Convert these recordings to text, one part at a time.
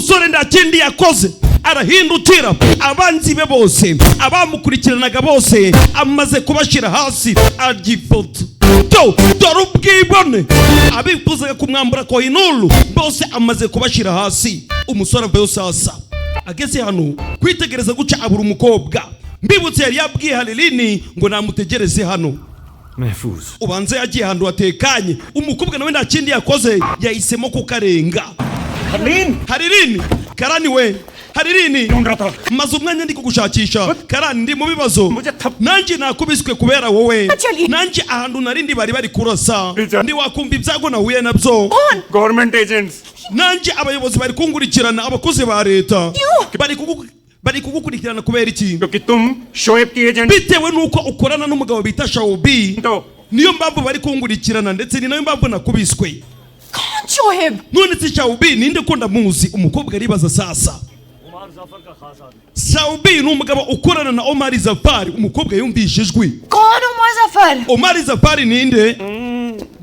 Umusore nta kindi yakoze, arahindukira. Abanzi be bose, abamukurikiranaga bose, amaze kubashyira hasi, arya ifoto. Do dore ubwibone! Abifuzaga kumwambura Kohinoor bose amaze kubashyira hasi. Umusore avayo sasa, ageze hano kwitegereza guca abura umukobwa. Mbibutse, yari yabwiye Harilini ngo namutegereze hano. महफूज। Ubanza yagiye ahantu hatekanye. Umukobwa nawe nta kindi yakoze, yahisemo kukarenga. Harilini, Karani we, Harilini, maze umwanya ndi kugushakisha. Karani, ndi mu bibazo nanjye, nakubiswe kubera wowe. Nanjye ahantu narindi bari bari kurasa, ndi wakumva ibyago nahuye nabyo. Government agents. Nanjye abayobozi bari kunkurikirana, abakozi ba leta bari kugukurikirana. Kubera iki? क्योंकि तुम शोएब की agent Bitewe n'uko ukorana n'umugabo bita Shawubi, हो। Niyo mpamvu bari kunkurikirana, ndetse ni nayo mpamvu nakubiswe. Shoaib. None se Shawubi ninde ko ndamuzi? Umukobwa aribaza. Sasa Shawubi ni umugabo ukorana na Omar Zafari. Umukobwa yumvise ijwi. कौन Umar Zafar? Omar Zafari ninde?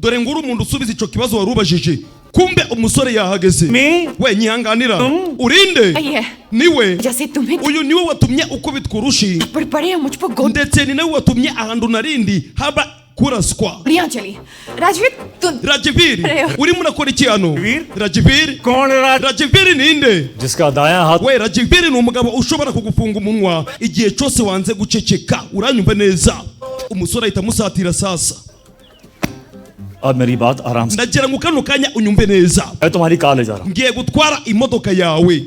Dore nguru umuntu usubiza icyo kibazo wari ubajije. Kumbe umusore yahageze. Me? We, nyihanganira, urinde? ये Niwe. जैसे तुम्हें Uyu niwe watumye ukubitwa urushi. पर पड़े मुझ पर गोलियां Ndetse ni nawe watumye ahantu narindi haba kuraswa. चली। राजवीर, तुम Rajiviri, urimo urakora iki hano? Rajiviri. कौन है राज Rajiviri ninde? जिसका दायां हाथ We, Rajiviri ni umugabo ushobora kugufunga umunwa igihe cyose wanze guceceka, uranyumva neza? Umusore ahita amusatira sasa. अब मेरी बात आराम से Ndagira ngo kano kanya unyumve neza. मैं तुम्हारी कार ले जा रहा हूँ। Ngiye gutwara imodoka yawe, we.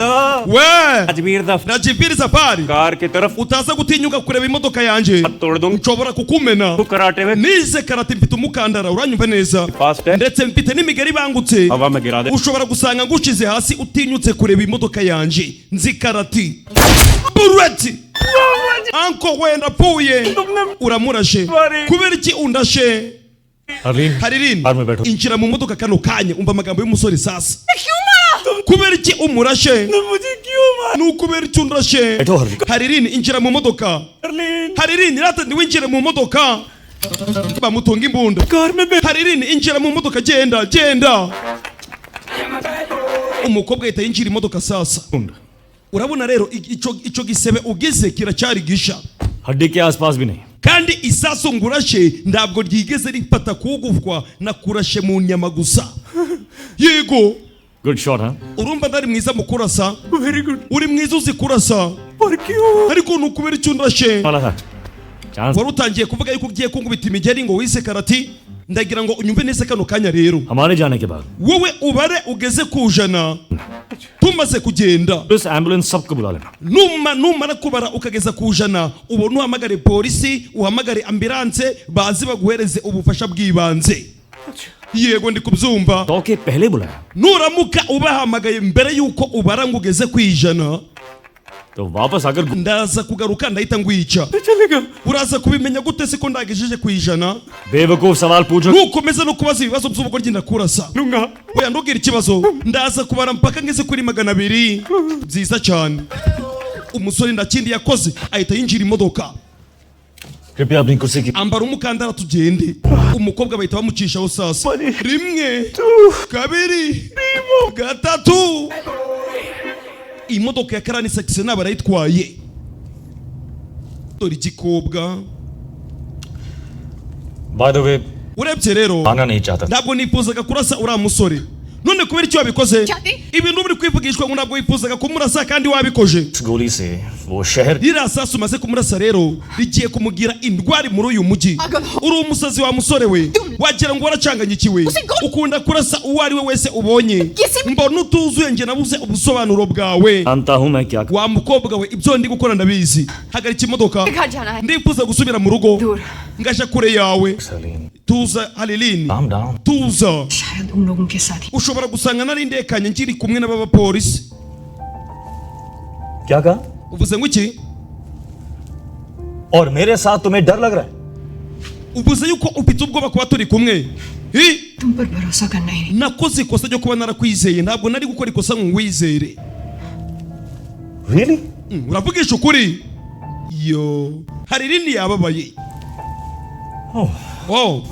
Rajveer the Rajiviri Zafari, car की तरफ utaza gutinyuka kureba imodoka yanjye, तोड़ दूंगा। Nshobora kukumena. Karate में Nize karate, mfite umukandara, uranyumva neza? Fast है। Ndetse mfite n'imigeri ibangutse. हवा में गिरा दे। Ushobora gusanga ngushize hasi utinyutse kureba imodoka yanjye. Nzi karate. Bureti anko, wenda apfuye, uramurashe. Kubera iki undashe? Harleen, Haririni, car में बैठो। Injira mu modoka kano kanya. Umva amagambo y'umusore sasa: kubera iki umurashe? Ni ukubera iki undashe? बैठो Harleen. Haririni, injira mu modoka. Haririni, rata ntiwinjire mu modoka, bamutunga imbunda. Haririni, injira mu modoka, genda, genda. Umukobwa ahita yinjira imodoka sasa. Urabona rero, ico gisebe ugize kiracyari gisha. हड्डी के आसपास भी नहीं। Kandi isasu ngurashe ntabwo ryigeze rifata kugufwa, nakurashe mu nyama gusa, yego. Good shot हाँ। Urumva ndari mwiza mu kurasa? Uri mwiza, uzi kurasa, ariko ni ukubera icyo undashe? वाला था chance. Wari utangiye kuvuga yuko ugiye kunkubita imigeri ngo wise karate. Ndagira ngo unyumve neza kano kanya rero. हमारे जाने के बाद Wowe ubare ugeze ku 100 tumaze kugenda. Police, ambulance, सबको बुला लेना। Numara kubara ukageza ku 100, ubone uhamagare polisi, uhamagare ambulance, baze baguhereze ubufasha bw'ibanze. Yego, ndi kubyumva. 100 के पहले बुलाया Nuramuka ubahamagaye mbere y'uko ubara ngo ugeze ku 100, तो वापस आकर ndaza kugaruka, ndahita ngwica. Uraza kubimenya gute se ko ndagejeje ku 100? बेवकूफ सवाल पूछो। Nukomeza no kubaza ibibazo by'ubugoryi, ndakurasa. Oya, ndubwira ikibazo. Ndaza kubara mpaka ngeze kuri 200. Byiza cyane. Umusore ndakindi yakoze, ahita yinjira imodoka. कृपया अपनी कुर्सी की Ambara umukandara tugende. Umukobwa bahita bamucishaho sasa. Rimwe, kabiri, gatatu. Imodoka ya Karani Saxena barayitwaye. Dore igikobwa. By the way, Urebye rero, आना नहीं चाहता। Ntabwo nifuzaga kurasa uriya musore. None kubera icyo wabikoze? Cyati. Ibintu biri kwivugishwa ngo ntabwo wifuzaga kumurasa kandi wabikoje. इस गोली से वो शहर Ririya sasu umaze kumurasa rero rigiye kumugira indwari muri uyu mujyi. Uri umusazi wa musore we, wagira ngo waracanganyikiwe, ukunda kurasa uwo ari we wese ubonye. Mbona utuzuye, njye nabuze ubusobanuro bwawe. जानता हूं मैं क्या Wa mukobwa we, ibyo ndi gukora ndabizi. Hagarika imodoka. घर जाना है। Ndifuza gusubira mu rugo, दूर। Ngaja kure yawe. Salim, Tuza Haliline. Calm down. Tuza. शायद उन लोगों के साथ ही Ushobora gusanga nari ndekanye nkiri kumwe n'abapolisi. क्या कहा? Uvuze ngo iki? और मेरे साथ तुम्हें डर लग रहा है? Uvuze yuko ufite ubwoba kuba turi kumwe? Hi? तुम पर भरोसा करना ही नहीं। Nakoze ikosa ryo kuba narakwizeye, ntabwo nari gukora ikosa ngo ngwizere. Really? Uravugisha ukuri? Yo, hari irindi yababaye. Oh. Oh,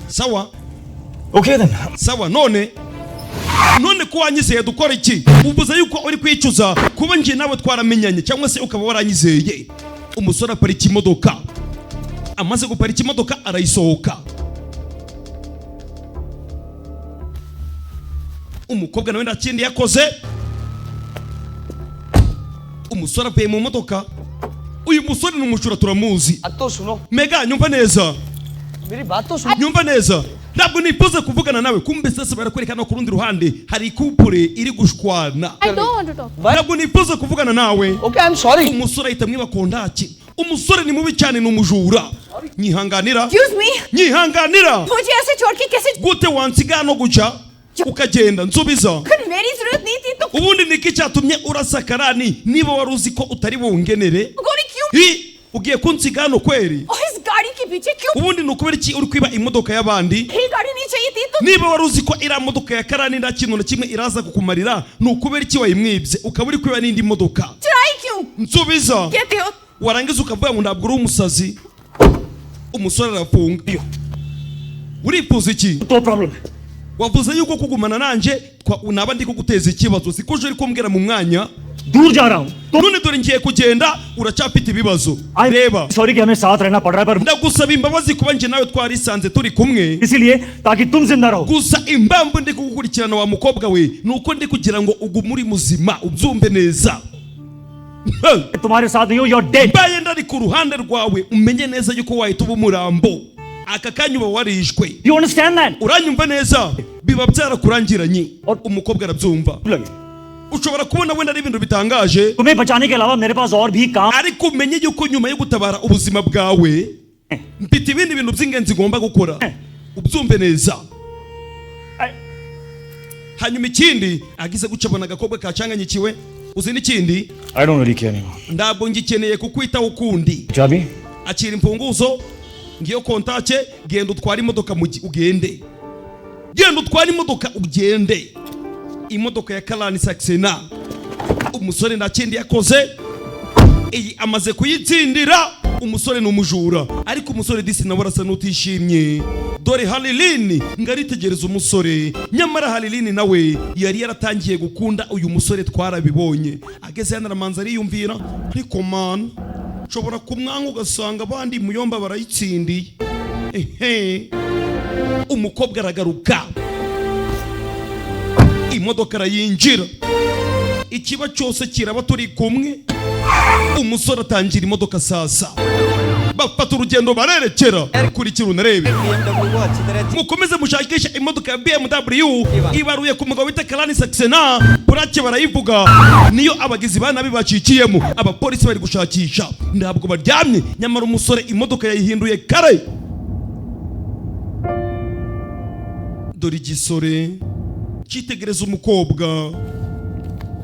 sawa. Okay then. Sawa none. None ko wanyizeye dukora iki? Uvuze yuko uri kwicuza kuba njye nawe twaramenyanye, cyangwa se ukaba waranyizeye. Umusore aparika imodoka, amaze guparika imodoka arayisohoka. Umukobwa nawe nta kindi yakoze. Umusore avuye mu modoka. Uyu musore ni umujura, turamuzi. तो सुनो Mega, nyumva neza. मेरी बात तो सुनो Nyumva neza, ntabwo nifuza kuvugana nawe. Kumbe sasa barakwereka no ku rundi ruhande hari couple iri gushwana. I don't want to talk. Ntabwo nifuza kuvugana nawe. Okay, I am sorry. Umusore ahita amwiba kontaki. Umusore ni mubi cyane, ni umujura. Nyihanganira. Excuse me, Nyihanganira. मुझे ऐसे छोड़ के कैसे Gute wansiga no guca ukagenda? Nsubiza. अगर मेरी जरूरत नहीं थी तो Ubundi niki cyatumye urasa Karani niba wari uzi ko utari bungenere? गोली क्यों Hi, ugiye kunsiga hano kweri? और इस गाड़ी के पीछे क्यों Ubundi ni ukubera iki uri kwiba imodoka y'abandi? ही गाड़ी नहीं चाहिए थी तो Niba wari uzi ko iriya modoka ya Karani nta kintu na kimwe iraza kukumarira, ni ukubera iki wayimwibye ukaba uri kwiba n'indi modoka? चुराई क्यों Nsubiza. कहते हो Warangiza ukavuga ngo ntabwo uri umusazi. Umusore arafunga. Urifuza iki? तो problem है Wavuze yuko kugumana nanjye naba ndi kuguteza ikibazo, siko uje uri kumbwira mu mwanya? दूर जा रहा हूँ तो None dore ngiye kugenda, uracyafite ibibazo. I Reba, sorry कि हमें साथ रहना पड़ रहा है पर ndagusaba imbabazi kuba njye nawe twarisanze turi kumwe. इसीलिए ताकि तुम जिंदा रहो Gusa impamvu ndi kugukurikirana wa mukobwa we, ni uko ndi kugira ngo ugume uri muzima, ubyumve neza. तुम्हारे साथ नहीं हो your dead. Mbaye ndari ku ruhande rwawe, umenye neza yuko wahita uba umurambo aka kanya, uba warishwe. You understand that? Uranyumva neza? Biba byarakurangiranye. Umukobwa arabyumva. लगे Ushobora kubona wenda ari ibintu bitangaje, तुम्हें बचाने के अलावा मेरे पास और भी काम ariko umenye yuko nyuma yo gutabara ubuzima bwawe mfite ibindi bintu by'ingenzi ngomba gukora, ubyumve neza. Hanyuma ikindi agize guca abona agakobwa kacanganyikiwe. Uzi n'ikindi? I don't really care anymore. Ntabwo ngikeneye kukwitaho ukundi. चाबी Akira imfunguzo, ngiyo kontake, genda utware imodoka ugende, genda utware imodoka ugende. Imodoka ya Karani Saxena. Umusore nta kindi yakoze, iyi amaze kuyitsindira. Umusore ni umujura, ariko umusore disi nawe arasa n'utishimye. Dore Haliline ngo aritegereza umusore, nyamara Haliline nawe yari yaratangiye gukunda uyu musore, twarabibonye. Ageze hano aramanza ariyumvira, ariko mana, nshobora kumwanga ugasanga abandi muyomba barayitsindiye. Ehe, umukobwa aragaruka, imodoka arayinjira, ikiba cyose kiraba turi kumwe. Umusore atangira imodoka, sasa bafata urugendo barerekera. Kurikira unarebe. Mukomeze mushakishe imodoka ya BMW ibaruye ku mugabo wita Karani Saxena. Burake barayivuga, niyo abagizi ba nabi bacikiyemo. Abapolisi bari gushakisha, ntabwo baryamye. Nyamara umusore imodoka yayihinduye kare. Dore igisore cyitegereza umukobwa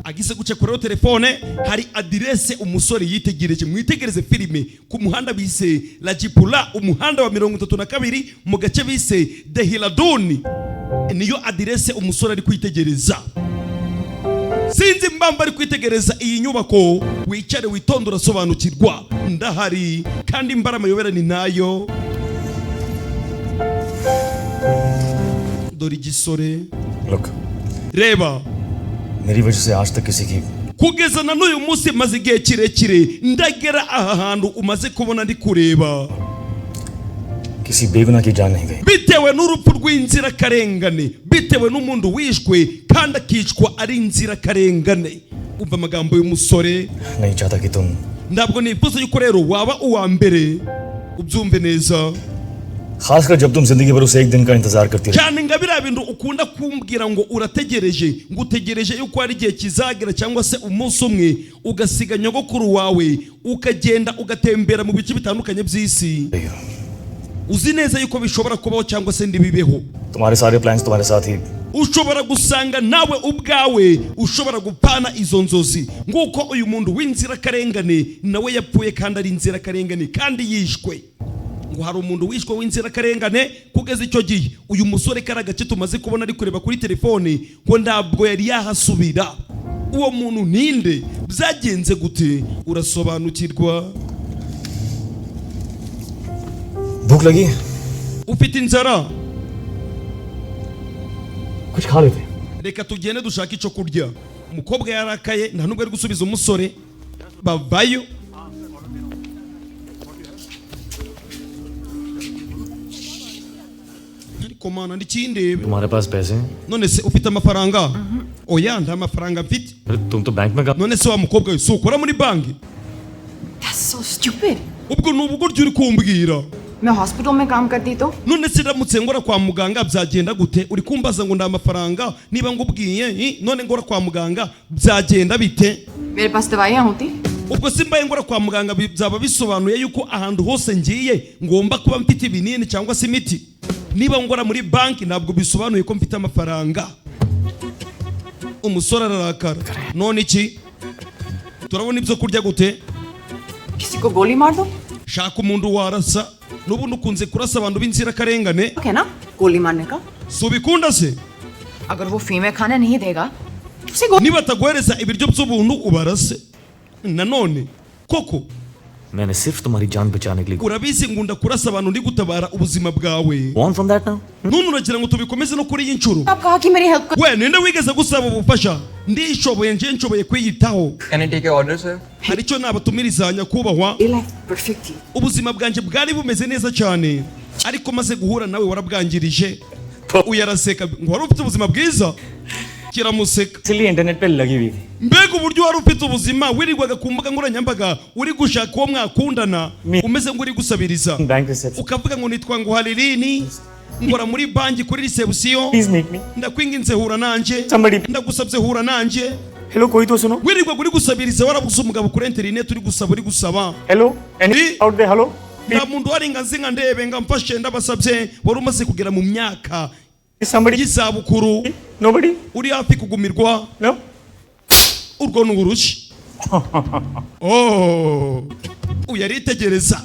agize guca kuri telefone, hari adirese umusore yitegereje. Mwitegereze filime ku muhanda bise Rajipura, umuhanda wa 32, mu gace bise Dehradun, niyo adirese umusore ari kwitegereza. Sinzi impamvu ari kwitegereza iyi nyubako. Wicare witonde urasobanukirwa, ndahari kandi imbara amayobera ni nayo. Dore igisore. Look, Reba, मेरी वजह से आज तक किसी की kugeza na n'uyu munsi maze igihe kirekire ndagera aha hantu umaze kubona ndi kureba, किसी बेगुनाह की जान नहीं गई। Bitewe n'urupfu rw'inzirakarengane, bitewe n'umuntu wishwe kandi akicwa ari inzirakarengane. Umva amagambo y'umusore. नहीं चाहता कि तुम Ntabwo nifuza yuko rero waba uwa mbere, ubyumve neza. खासकर जब तुम जिंदगी भर उसे एक दिन का इंतजार करती रही। Cyane nga biriya bintu ukunda kumbwira ngo urategereje, ngo utegereje yuko hari igihe kizagera cyangwa se umunsi umwe ugasiga nyogokuru wawe ukagenda ugatembera mu bice bitandukanye by'isi. रही हो। Uzi neza yuko bishobora kubaho cyangwa se ntibibeho. तुम्हारे सारे प्लान्स तुम्हारे साथ ही Ushobora gusanga nawe ubwawe ushobora gupana izo nzozi nguko uyu muntu w'inzirakarengane nawe yapfuye kandi ari inzirakarengane kandi yishwe. Ngo hari umuntu wishwe w'inzirakarengane. Kugeza icyo gihe uyu musore kari agace tumaze kubona ari kureba kuri telefone, ngo ntabwo yari yahasubira. Uwo muntu ninde? Byagenze gute? Urasobanukirwa. भूख लगी? Ufite inzara? कुछ खा लेते हैं। Reka tugende dushake icyo kurya. Umukobwa yarakaye, nta nubwo ari gusubiza umusore. Bavayo. Ariko mana, ndikindebe. तुम्हारे पास पैसे हैं? None se ufite amafaranga? Oya, nta mafaranga mfite. अरे तुम तो bank में काम None se wa mukobwa we, si ukora muri banki? That's so stupid. Ubwo ni ubugoryi uri kumbwira. मैं hospital में काम करती तो None se ndamutse ngora kwa muganga byagenda gute? Uri kumbaza ngo nta mafaranga, niba ngubwiye none ngora kwa muganga byagenda bite? मेरे पास दवाइयाँ होती। Ubwo se mbaye ngora kwa muganga byaba bisobanuye yuko ahantu hose ngiye ngomba kuba mfite ibinini cyangwa se imiti? Niba ngora muri banki ntabwo bisobanuye ko mfite amafaranga. Umusore ararakara. None iki, turabona ibyo kurya gute? किसी को गोली मार दो। Shaka umuntu warasa, n'ubundi ukunze kurasa abantu b'inzirakarengane. है ना गोली मारने का। Si ubikunda se? अगर वो फ्री में खाना नहीं देगा उसे गोली Niba ataguhereza ibiryo by'ubuntu ubarase nanone koko. मैंने सिर्फ तुम्हारी जान बचाने के लिए Urabizi ngunda kurasa abantu ndi gutabara ubuzima bwawe. On from that now. None uragira ngo tubikomeze no kuri iyi nshuro? आप कहा कि मेरी help कर। We, ninde wigeze gusaba ubufasha? Ndishoboye nje, nshoboye kwiyitaho. Can I take your order, sir? Hari icyo nabatumiriza, nyakubahwa? मेरी life perfect थी। Ubuzima bwanjye bwari bumeze neza cyane, ariko maze guhura nawe warabwangirije. Uyu araseka ngo wari ufite ubuzima bwiza, kiramuseka. इसलिए internet पे लगी हुई थी। Mbega uburyo wari ufite ubuzima, wirirwaga ku mbuga nkoranyambaga uri gushaka uwo mwakundana, umeze nk'uri gusabiriza, bank reception. Ukavuga ngo nitwa ngo Haririni, ngora muri banki kuri reception. Please meet me. Ndakwinginze hura nanjye. Ndagusabye hura nanjye. Hello, कोई तो सुनो। Wirirwaga uri gusabiriza, warabuze umugabo kuri interineti, uri gusaba, uri gusaba. Hello, any out there? Hello. Nta muntu wari nga nzi nga ndebe nga mfashe, ndabasabye. Wari umaze kugera mu myaka Somebody. y'izabukuru, Nobody. Uri hafi kugumirwa. No. Urwo ni urushyi. Oh, uyu aritegereza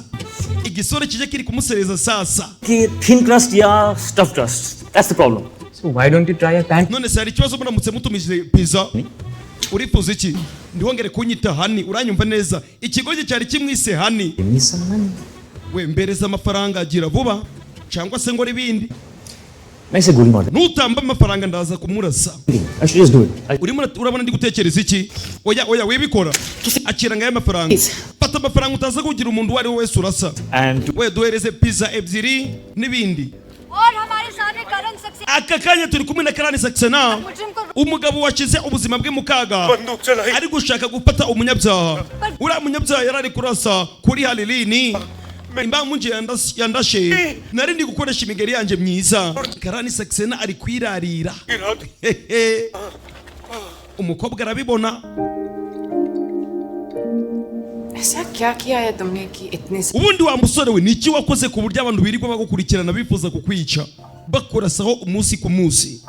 igisore kijya kiri kumusereza sasa. कि thin crust या stuff crust, that's the problem. So why don't you try a pan? None se hari ikibazo muramutse mutumije pizza? Urifuza iki? Ntiwongere kunyita honey, uranyumva neza? Ikigogi cyari kimwise honey. Give me some money. We, mbereza amafaranga, agira vuba, cyangwa se ngora ibindi. मैं इसे गोली मार Nutamba amafaranga ndaza kumurasa. I should just do it. Urimo urabona ndi gutekereza iki? Oya, oya, wibikora. Akira ngayo amafaranga, fata amafaranga, utaza kugira umuntu uwo ari we wese urasa. And We, duhereze pizza ebyiri n'ibindi. और हमारे सामने करण Saxena Aka kanya turi kumwe na Karani Saxena, umugabo washyize ubuzima bwe mu kaga ari gushaka gufata umunyabyaha. Uriya munyabyaha yari ari kurasa kuri Halirini. Impamvu nje yandashe, nari ndi gukoresha imigeri yanjye myiza. Karani Saxena ari kwirarira. Hehe. Umukobwa arabibona. ऐसा क्या किया है तुमने कि इतने Ubundi wa musore we, ni iki wakoze ku buryo abantu birirwa bagukurikirana bifuza kukwica, bakurasaho umunsi ku munsi?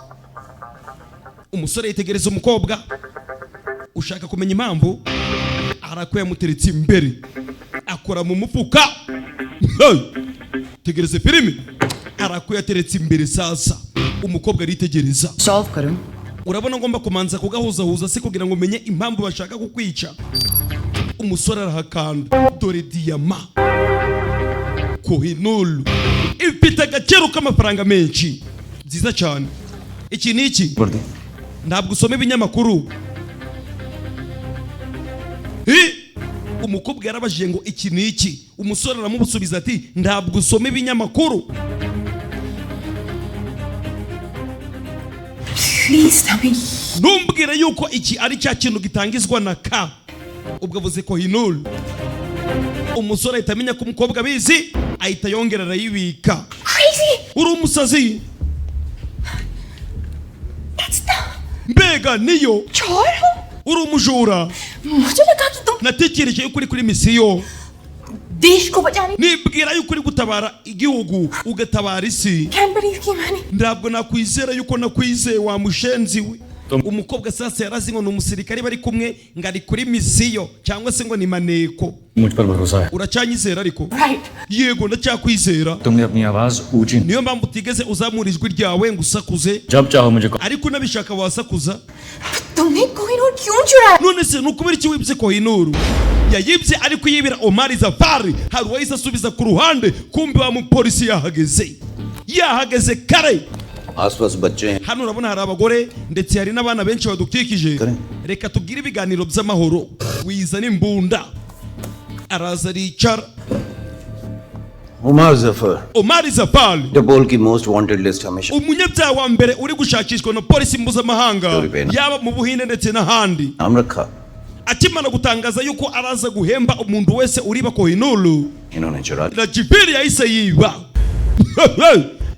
Umusore yitegereza umukobwa ushaka kumenya impamvu arako yamuteretse imbere, akora mu mufuka. Hey! Tegereze filime. Arako yateretse imbere sasa, umukobwa aritegereza. Solve करूं? Urabona ngomba kumanza kugahuzahuza se kugira ngo menye impamvu bashaka kukwica? Umusore arahakanda, dore diyama Kohinuru ifite agaciro k'amafaranga menshi, byiza cyane. Iki ni iki? Ntabwo usoma ibinyamakuru? Hi! Umukobwa yarabajije ngo iki ni iki, umusore aramusubiza ati ntabwo usoma ibinyamakuru? Please tell me. Ntumbwire yuko iki ari cya kintu gitangizwa na K. Ubwo avuze Kohinuru, umusore ahita amenya ko umukobwa abizi, ahita yongera arayibika. Crazy. Uri umusazi. That's the Mbega niyo. चोर हो। Uri umujura. मुझे लगा कि तुम Natekereje yuko uri kuri misiyo. देश को बचाने Nibwira yuko uri gutabara igihugu, ugatabara isi. Can't believe कि मैंने Ntabwo nakwizera yuko nakwizeye, wa mushenzi we. Umukobwa sasa yarazi ngo ni umusirikare bari kumwe, ngo ari kuri misiyo cyangwa se ngo ni maneko. मुझ पर भरोसा है? Uracyanyizera ariko? Right. Yego, ndacyakwizera. तुमने अपनी आवाज ऊंची Niyo mpamvu utigeze uzamura ijwi ryawe ngo usakuze. जब चाहो मुझे call- Ariko unabishaka wasakuza. तुमने कोहिनूर क्यों चुराया? None se ni ukubera iki wibye Kohinuru? Yayibye ari kuyibira Omari Zafari. Hari uwahise asubiza ku ruhande, kumbe wa mupolisi yahageze, yahageze kare. आसपास बच्चे हैं। Hano urabona hari abagore ndetse hari n'abana benshi badukikije. Reka tubwire ibiganiro by'amahoro, wizana imbunda. Araza aricara. Umar Zafar. Omar Zafar. Interpol की most wanted list हमेशा Umunyabyaha wa mbere uri gushakishwa na polisi mpuzamahanga, yaba mu Buhinde ndetse n'ahandi. नाम रखा। Akimara gutangaza yuko araza guhemba umuntu wese uriba Kohinuru, इन्होंने चुरा Rajiviri yahise yiba.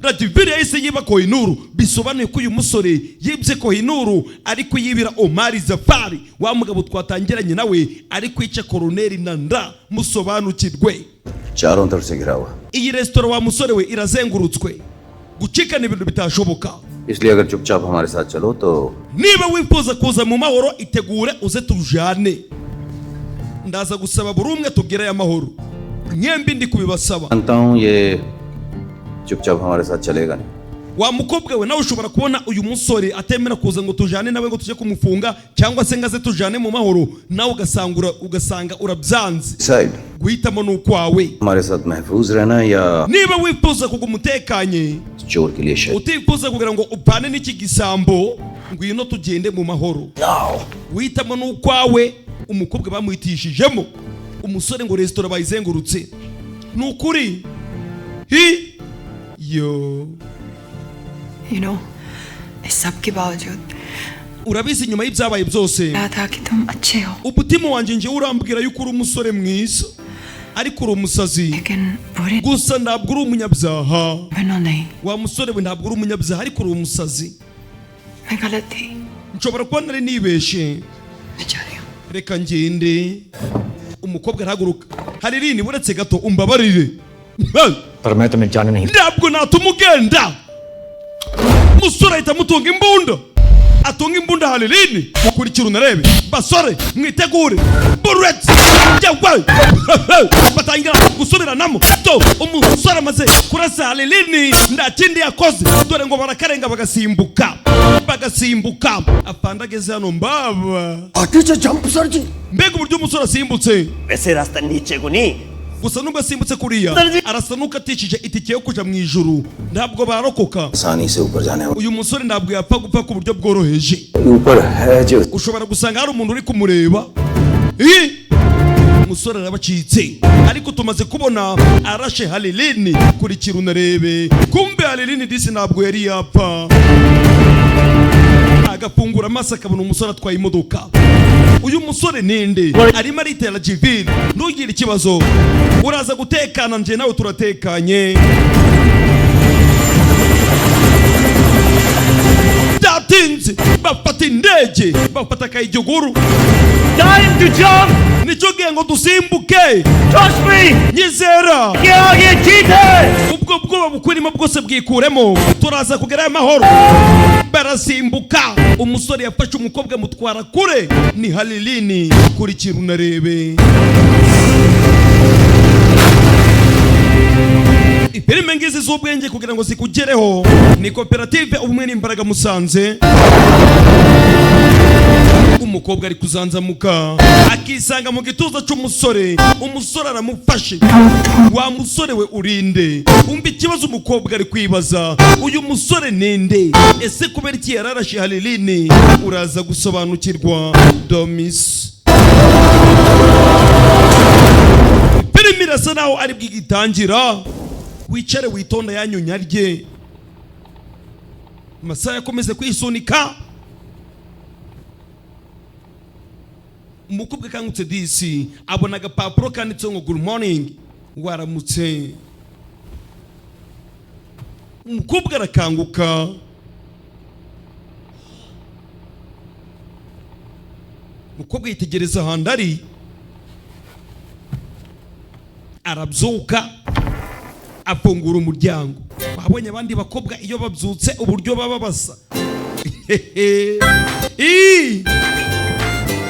Rajiviri yahise yiba Kohinuru. Bisobanuye ko uyu musore yibye Kohinuru ari kuyibira Omar Zafari, wa mugabo twatangiranye nawe ari kwica Koroneli Nanda. Musobanukirwe. चारों तरफ से घिरा हुआ। Iyi resitora, wa musore we, irazengurutswe, gucikana ibintu bitashoboka. इसलिए अगर चुपचाप हमारे साथ चलो तो Niba wifuza kuza mu mahoro, itegure uze tujane. Ndaza gusaba buri umwe tubwire amahoro, mwembi ndi kubibasaba. मानता हूँ ये चुपचाप हमारे साथ चलेगा नहीं। Wa mukobwa we, nawe ushobora kubona uyu musore atemera kuza ngo tujane nawe ngo tujye kumufunga, cyangwa se ngo aze tujane mu mahoro, nawe ugasanga urabyanze. Decide. Guhitamo ni ukwawe. हमारे साथ महफूज रहना या Niba wifuza kuguma utekanye, चोर के लिए शहर। utifuza kugira ngo upane n'iki gisambo, ngwino tugende mu mahoro. Guhitamo ni ukwawe. Umukobwa bamuhitishijemo umusore ngo resitora bayizengurutse. Ni ukuri hi yo. You know, इस सब के बावजूद Urabizi, nyuma y'ibyabaye byose, कहा था कि तुम अच्छे हो। Umutima wanjye njyewe urambwira yuko uri umusore mwiza, ariko uri umusazi. लेकिन बुरे Gusa ntabwo uri umunyabyaha. बनो नहीं। Wa musore we, ntabwo uri umunyabyaha, ariko uri umusazi. मैं गलत थी। Nshobora kuba nari nibeshe. मैं जा रही हूँ। Reka ngende. Umukobwa arahaguruka. Hari rini, buretse gato, umbabarire. Hey! पर मैं तुम्हें जाने नहीं। Ntabwo natuma ugenda. Musore ahita amutunga imbunda, atunga imbunda Haririni. Kurikira unarebe. Basore, mwitegure. Buretse yewe, batangira gusubiranamo. To umusore amaze kurasa Haririni, nta kindi yakoze. Dore ngo barakarenga, bagasimbuka, bagasimbuka. Afande ageze hano mbaba. Jump sir ji. Mbega uburyo umusore asimbutse! वैसे रास्ता नीचे को नहीं। Gusa nubwo asimbutse kuriya, arasa nuko atishije itike yo kuja mu ijuru, ntabwo barokoka. आसानी से ऊपर जाने वाला Uyu musore ntabwo yapfa gupfa ku buryo bworoheje. ऊपर है जो Ushobora gusanga hari umuntu uri kumureba. Ih! Umusore arabacitse, ariko tumaze kubona arashe Halirini. Kurikira unarebe. Kumbe Halirini disi ntabwo yari yapfa. Agafungura amaso akabona umusore atwaye imodoka. Uyu musore ninde? Arimo aritera jivili. Ntugire ikibazo, uraza gutekana, njye nawe turatekanye. Byatinze bafata indege, bafata akayiguguru. Time to jump. Nicyo gihe ngo dusimbuke. Trust me. Nyizera. के आगे जीत है। Ubwo bwoba bukurimo bwose bwikuremo, turaza kugerayo amahoro. Barasimbuka. Umusore yafashe umukobwa amutwara kure. Ni Halirini. Kurikira unarebe. Ifilime ngizi z'ubwenge kugira ngo zikugereho ni koperative Ubumwe n'Imbaraga Musanze. Umukobwa ari kuzanzamuka, akisanga mu gituza cy'umusore. Umusore aramufashe. Wa musore we, urinde? Umva ikibazo umukobwa ari kwibaza: uyu musore ninde? Ese kubera iki yararashe Halirini? Uraza gusobanukirwa. Domis filime irasa naho ari bwigitangira. Wicare witonda yanyu nyarye. Amasaha yakomeze kwisunika. Umukobwa akangutse disi, abona agapapuro kanditseho ngo "Good morning", waramutse. Umukobwa arakanguka. Umukobwa yitegereza ahantu ari, arabyuka, afungura umuryango. Wabonye abandi bakobwa iyo babyutse uburyo baba basa? Ii!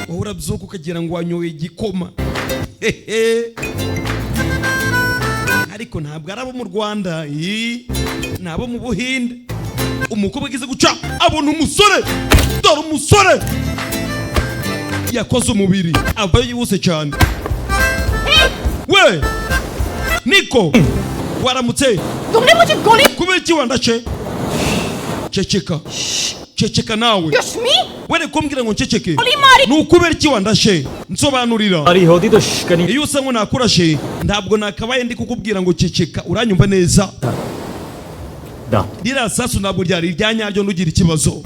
Wowe urabyuka ukagira ngo wanyoye igikoma, ariko ntabwo ari abo mu Rwanda. Ii! Ni abo mu Buhinde. Umukobwa agize guca abona umusore. Dore umusore yakoze umubiri, avayo yihuse cyane. We niko waramutse. तुमने मुझे गोली Kubera iki wandashe? Ceceka, ceceka nawe. Yashmi. Were kumbwira ngo nceceke? Uri mari- Ni ukubera iki wandashe? Nsobanurira. अरी होती तो कहीं Iyo usa ngo nakurashe, ntabwo nakabaye ndi kukubwira ngo ceceka. Uranyumva neza? Da Ririya sasu ntabwo ryari irya nyaryo, ntugire ikibazo.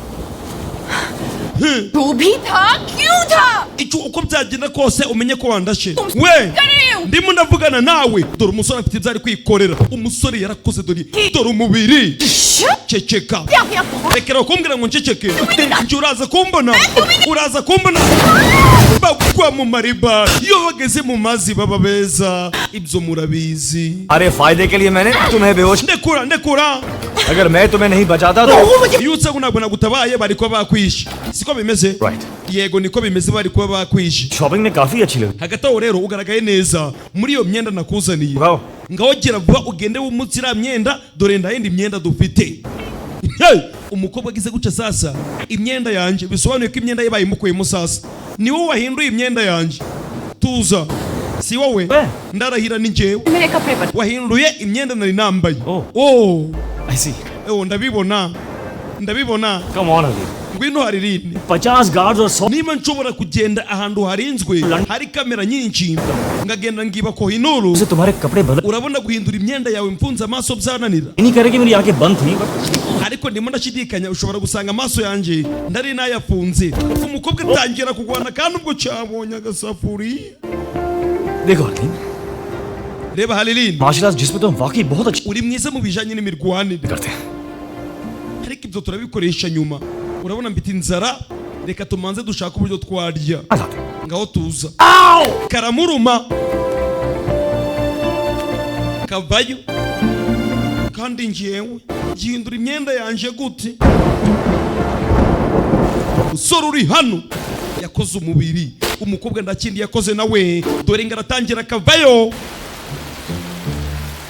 जो भी था, क्यों था? Icyo uko byagenda kose, umenye ko wandashe we. Ndimo ndavugana nawe. Dore umusore afite ibyo ari kwikorera. Umusore yarakoze, dore dore umubiri. Ceceka. क्या क्या बहुत Rekera kumbwira ngo nceceke. Njye uraza kumbona, uraza kumbona. Bagwa mu mariba, iyo bageze mu mazi baba beza, ibyo murabizi. अरे फायदे के लिए मैंने तुम्हें बेहोश Ndekura, ndekura. अगर मैं तुम्हें नहीं बचाता तो Iyo utse ngo ntabwo nagutabaye, bari kuba bakwishe, siko bimeze? Right. Yego, niko bimeze, bari kuba bakwishe. Shopping में काफी अच्छी लगी। Hagati aho rero ugaragaye neza muri iyo myenda nakuzaniye. Wow. Ngaho gira vuba ugende wumutse iriya myenda, dore nta yindi myenda dufite. Hey! Umukobwa agize gutya sasa, imyenda yanjye, bisobanuye ko imyenda ye bayimukuyemo. Sasa ni wowe wahinduye imyenda yanjye. Tuza, si wowe. We. Ndarahira ni njyewe मेरे कपड़े बदल wahinduye imyenda nari nambaye. Oh. Oh. I see. Oh, ndabibona, ndabibona. Come on Hari. Ngwino Haririne. 50 guards और 100 Niba nshobora kugenda ahantu harinzwe, hari kamera nyinshi, ngagenda ngiba Kohinoor, से तुम्हारे कपड़े बदल urabona guhindura imyenda yawe mfunze amaso byananira? नहीं करेगी। मेरी आंखें बंद थी but Ariko ndimo ndashidikanya, ushobora gusanga amaso yanjye ndari nayafunze. Umukobwa atangira kurwana kandi ubwo cyabonye agasafuriya. देखो Harleen, Reba Haririne, martial arts जिसमें तुम वाकई बहुत अच्छी uri mwiza mu bijanye n'imirwanire. करते हैं। Ariko ibyo turabikoresha nyuma. Urabona mfite inzara, reka tumanze dushake uburyo twarya. आ जाते हैं। Ngaho tuza. Karamuruma, kavayo. Kandi njyewe gihindura imyenda yanje gute? Umusore uri hano yakoze umubiri. Umukobwa ndakindi yakoze nawe, dore ngo aratangira akavayo.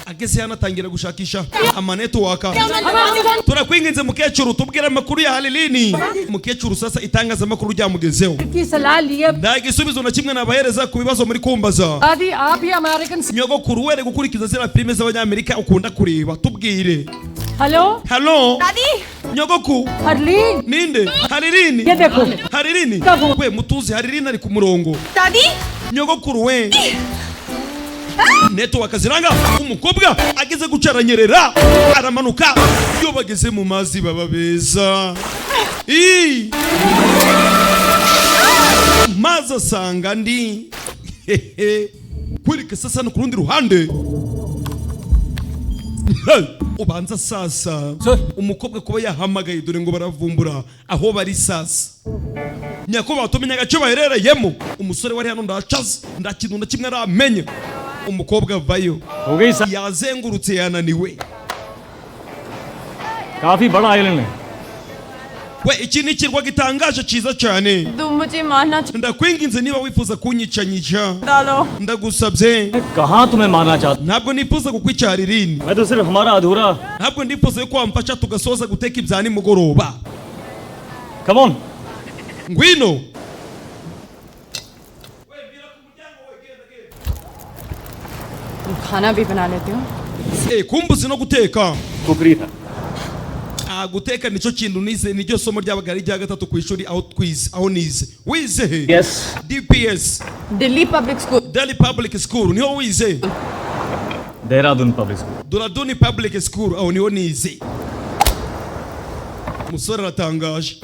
Ageze hano atangira gushakisha amanetiwaka. Turakwinginze mukecuru, tubwire amakuru ya Halilini. Mukecuru sasa itangazamakuru ryamugezeho. की सलाह लिए Nta gisubizo na kimwe nabahereza ku bibazo muri kumbaza. दादी, आप ही American. Nyogokuru, were gukurikiza ziriya filime z'abanyamerika ukunda kureba, tubwire. Hello. Halo. दादी। Nyogoku. Harleen. Ninde? Haririni. ये देखो। Haririni. Kavu. We mutuzi, Haririni ari ku murongo. दादी। Nyogokuru we, network ziranga. Umukobwa ageze guca aranyerera, aramanuka. Iyo bageze mu mazi baba beza. Ii! Mazi asanga ndi hehe. Kwereka sasa no ku rundi ruhande. Hey! Ubanza sasa umukobwa kuba yahamagaye, dore ngo baravumbura aho bari. Sasa nyakubahwa, tumenya agace baherereyemo. Umusore wari hano ndacaza, nta kintu na kimwe aramenya. Umukobwa avayo. हो गई सा Yazengurutse, yananiwe. काफी बड़ा island है। We, iki ni ikirwa gitangaje cyiza cyane. तुम मुझे मारना Ndakwinginze, niba wifuza kunyicanyica, डालो। ndagusabye. मैं कहाँ तुम्हें मारना चाहता? Ntabwo nifuza kukwica, Haririne. मैं तो सिर्फ हमारा अधूरा Ntabwo ndifuza yuko wamfasha tugasoza guteka ibya nimugoroba. Come on. Ngwino. तुम खाना भी बना लेते हो? Eh, kumbuzi no guteka. कुकरी था। Ah, guteka nicyo kintu nize, niryo somo ryabaga ari irya gatatu ku ishuri aho twize, aho nize. Wize he? Yes. DPS? Delhi Public School. Delhi Public School niho wize? Dehradun Public School. Doraduni Public School, aho niho nize. Umusore aratangaje,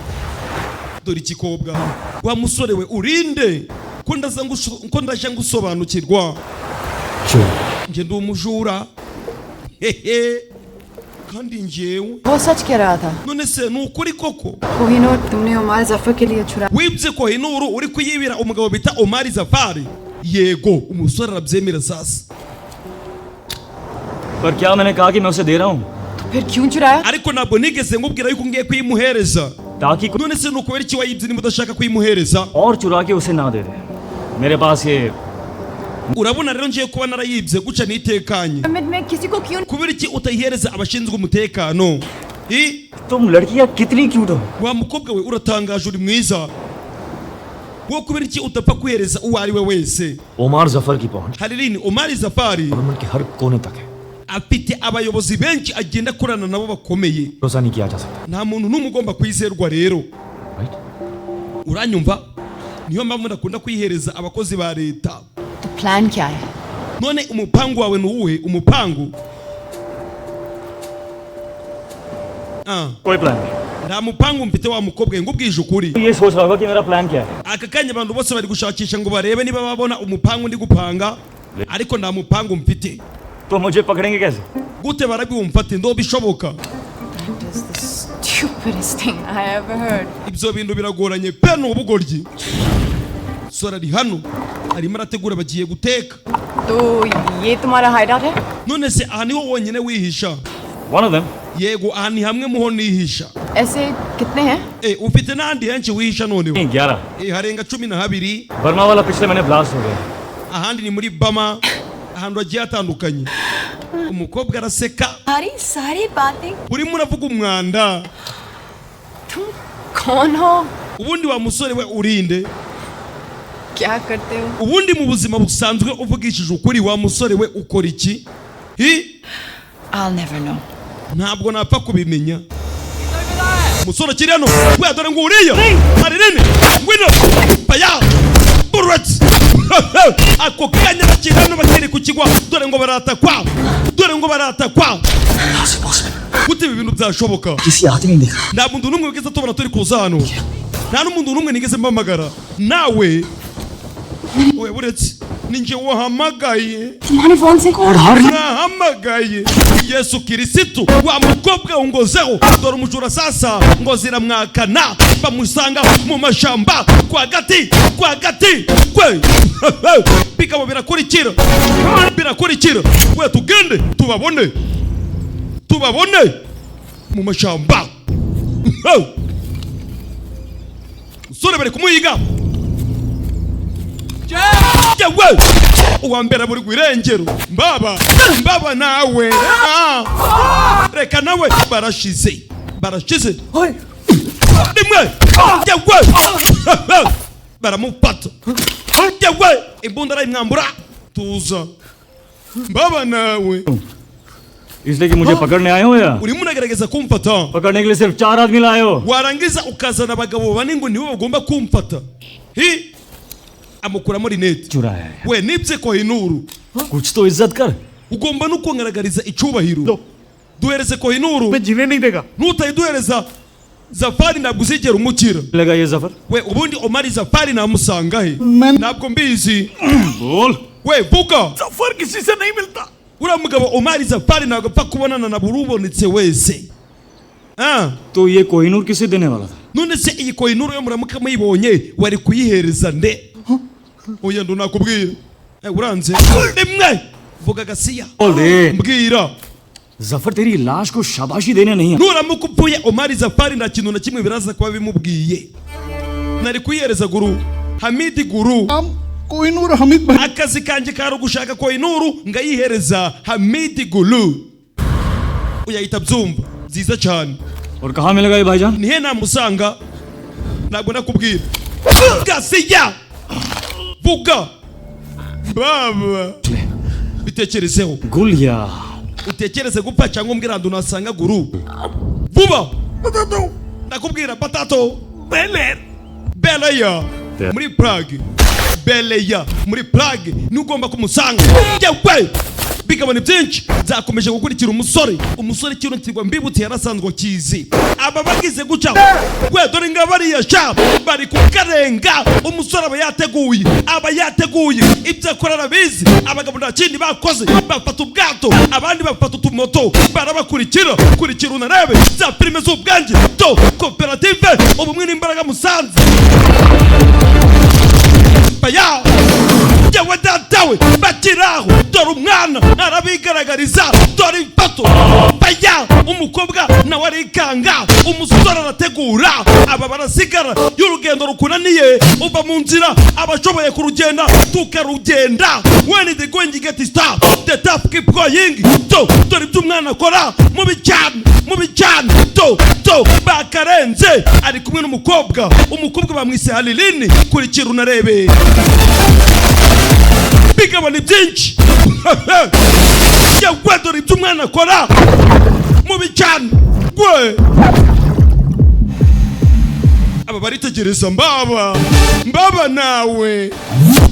dore ikikobwa. Wa musore we, urinde ko ndaza ko ndaje ngusobanukirwa. Njye ndi umujura, hehe, kandi njyewe वो सच कह रहा था। None se ni ukuri koko? Kohinoor तुमने Omar Zafar के लिए छुरा Wibye Kohinoor uri kuyibira umugabo bita Omar Zafari? Yego, umusore arabyemera sasa. पर क्या मैंने कहा कि मैं उसे दे रहा हूँ? तो फिर क्यों चुराया? Ariko ntabwo nigeze nkubwira yuko ngiye kuyimuhereza. ताकि कोई None se ni ukubera iki wayibye niba udashaka kuyimuhereza? और चुरा के उसे ना दे दे। मेरे पास ये Urabona rero ngiye kuba narayibye guca nitekanye. Pyramid में किसी को क्यों Kubera iki utayihereza abashinzwe umutekano I तुम लड़कियां कितनी क्यूट हो। Wa mukobwa we, uratangaje, uri mwiza wo, kubera iki utapfa kuhereza uwo ari we wese? Omar Zafar की पहुंच Haririni, Omar Zafari government के हर कोने तक है। Afite abayobozi benshi agenda akorana nabo bakomeye. भरोसा नहीं किया जा सकता. Nta muntu n'umwe ugomba kwizerwa rero. Right. Uranyumva? Niyo mpamvu ndakunda kwihereza abakozi ba leta. तो plan क्या है? None umupangu wawe ni uwuhe umupangu? Ah, कोई plan नहीं. Nta mupangu mfite wa mukobwa we, ngubwije ukuri. ये सोच रहा होगा कि मेरा plan क्या है. Aka kanya abantu bose bari gushakisha ngo barebe niba babona umupangu ndi gupanga, ariko nta mupangu mfite. तो मुझे पकड़ेंगे कैसे? Gute barabwumfate ndo bishoboka? That is the stupidest thing I ever heard. Ibyo bintu biragoranye pe, ni ubugoryi. Sora ari hano arimo arategura, bagiye guteka. तो ये तुम्हारा hideout है? None se aha niho wonyine wihisha? One of them. Yego, aha ni hamwe muho nihisha. ऐसे कितने हैं? Eh, ufite n'ahandi henshi wihisha noneho? 11. Eh, harenga 12. Burma वाला पिछले महीने blast हो गया. Ahandi ni muri Bama, ahantu hagiye hatandukanye. Umukobwa araseka. सारी सारी बातें. Urimo uravuga umwanda. तुम कौन हो? Ubundi wa musore we, urinde? क्या करते हो? Ubundi mu buzima busanzwe, uvugishije ukuri, wa musore we, ukora iki? Hi. I'll never know. Ntabwo napfa kubimenya. Umusore akiri hano we, dore ngo uriya hari nini, ngwino baya buretse. Ako kanya bakiri hano, bakiri ku kigwa, dore ngo baratakwa, dore ngo baratakwa. Gute ibi bintu byashoboka? किसी आदमी नहीं देखा. Nta muntu n'umwe wigeze tubona turi kuza hano, nta n'umuntu n'umwe nigeze mpamagara nawe. Oya, buretse, ni njye wahamagaye. तुम्हारे phone से Nahamagaye Yesu Kirisitu. Wa mukobwa ungozeho, dore umujura sasa ngo ziramwakana, bamusanga mu mashamba rwagati rwagati kwe. Bigabo birakurikira, birakurikira we, tugende tubabone, tubabone mu mashamba. Musore bari kumuhiga yewe, uwa mbere buri irengero. Mbaba mbaba nawe. Ah. Reka nawe, barashize, barashize rimwe yewe, baramufata yewe, imbunda arayimwambura. Tuza mbaba nawe. इसलिए कि मुझे पकड़ने आए हो या Urimo uragerageza kumfata? पकड़ने के लिए सिर्फ चार आदमी लाए हो? Warangiza ukazana abagabo bane ngo nibo bagomba kumfata. Hi, amukuramo rinete. चुराया है. We, nibye Kohinoor. कुछ तो इज्जत कर. Ugomba no kungaragariza icyubahiro. Duhereze Kohinoor. मैं जीने नहीं देगा. Nutayiduhereza, Zafari ntabwo uzigera umukira. लगा ये Zafar. We, ubundi Omari Zafari namusanga he? Ntabwo mbizi. बोल. We, vuga. Zafar किसी से नहीं मिलता. Uriya mugabo Omari Zafari ntabwo apfa kubonana na buri ubonetse wese. Ah. तो ये कोहिनूर किसे देने वाला था? None se iyi Kohinoor yo muramuka muyibonye, wari kuyihereza nde? Oya, ndo nakubwira. Eh, uranze rimwe, vuga gasiya. बोल दे. Mbwira. Zafar तेरी लाश को शाबाशी देने नहीं आया. Nuramuka upfuye, Omari Zafari nta kintu na kimwe biraza kuba bimubwiye. Nari kuyihereza Guru Hamidi Guru. Kohinoor Hamid भाई. Akazi kanjye kari ugushaka Kohinoor ngayihereza Hamidi Guru. Uyahita byumva byiza cyane. और कहाँ मिलेगा ये भाईजान? Nihe namusanga? Ntabwo nakubwira gasiya, vuga baba, bitekerezeho. Gulia. Utekereze gupfa cyangwa umbwira ahantu nasanga Guru vuba. Ndakubwira batato Beleya muri Prague, Beleya muri Prague niwe ugomba kumusanga yewe. Bigabane byinshi byakomeje gukurikira umusore. Umusore kino kirwa mbibutse yarasanzwe akizi. Aba bagize guca we, dore nga bariya sha bari kukarenga. Umusore aba yateguye, aba yateguye ibyo akora arabizi. Abagabo nta kindi bakoze, bafata ubwato, abandi bafata utumoto, barabakurikira. Kurikira unarebe za filime z'ubwange to koperative ubumwe n'imbaraga. Musanze baya yewe datawe, bakiraho dore umwana arabigaragariza, dore ifoto baya. Umukobwa nawe arikanga, umusore arategura, aba barasigara. Iyo urugendo rukunaniye uva mu nzira, abashoboye kurugenda tukarugenda. When the going get stop, the tough keep going. To dore ibyo umwana akora, mubi cyane, mubi cyane. To to bakarenze, ari kumwe n'umukobwa. Umukobwa bamwise Halirini. Kurikira unarebe bigabana byinshi. Yewe, dore ibyo umwana akora mubi cyane gwe. Aba baritegereza, mbaba mbaba nawe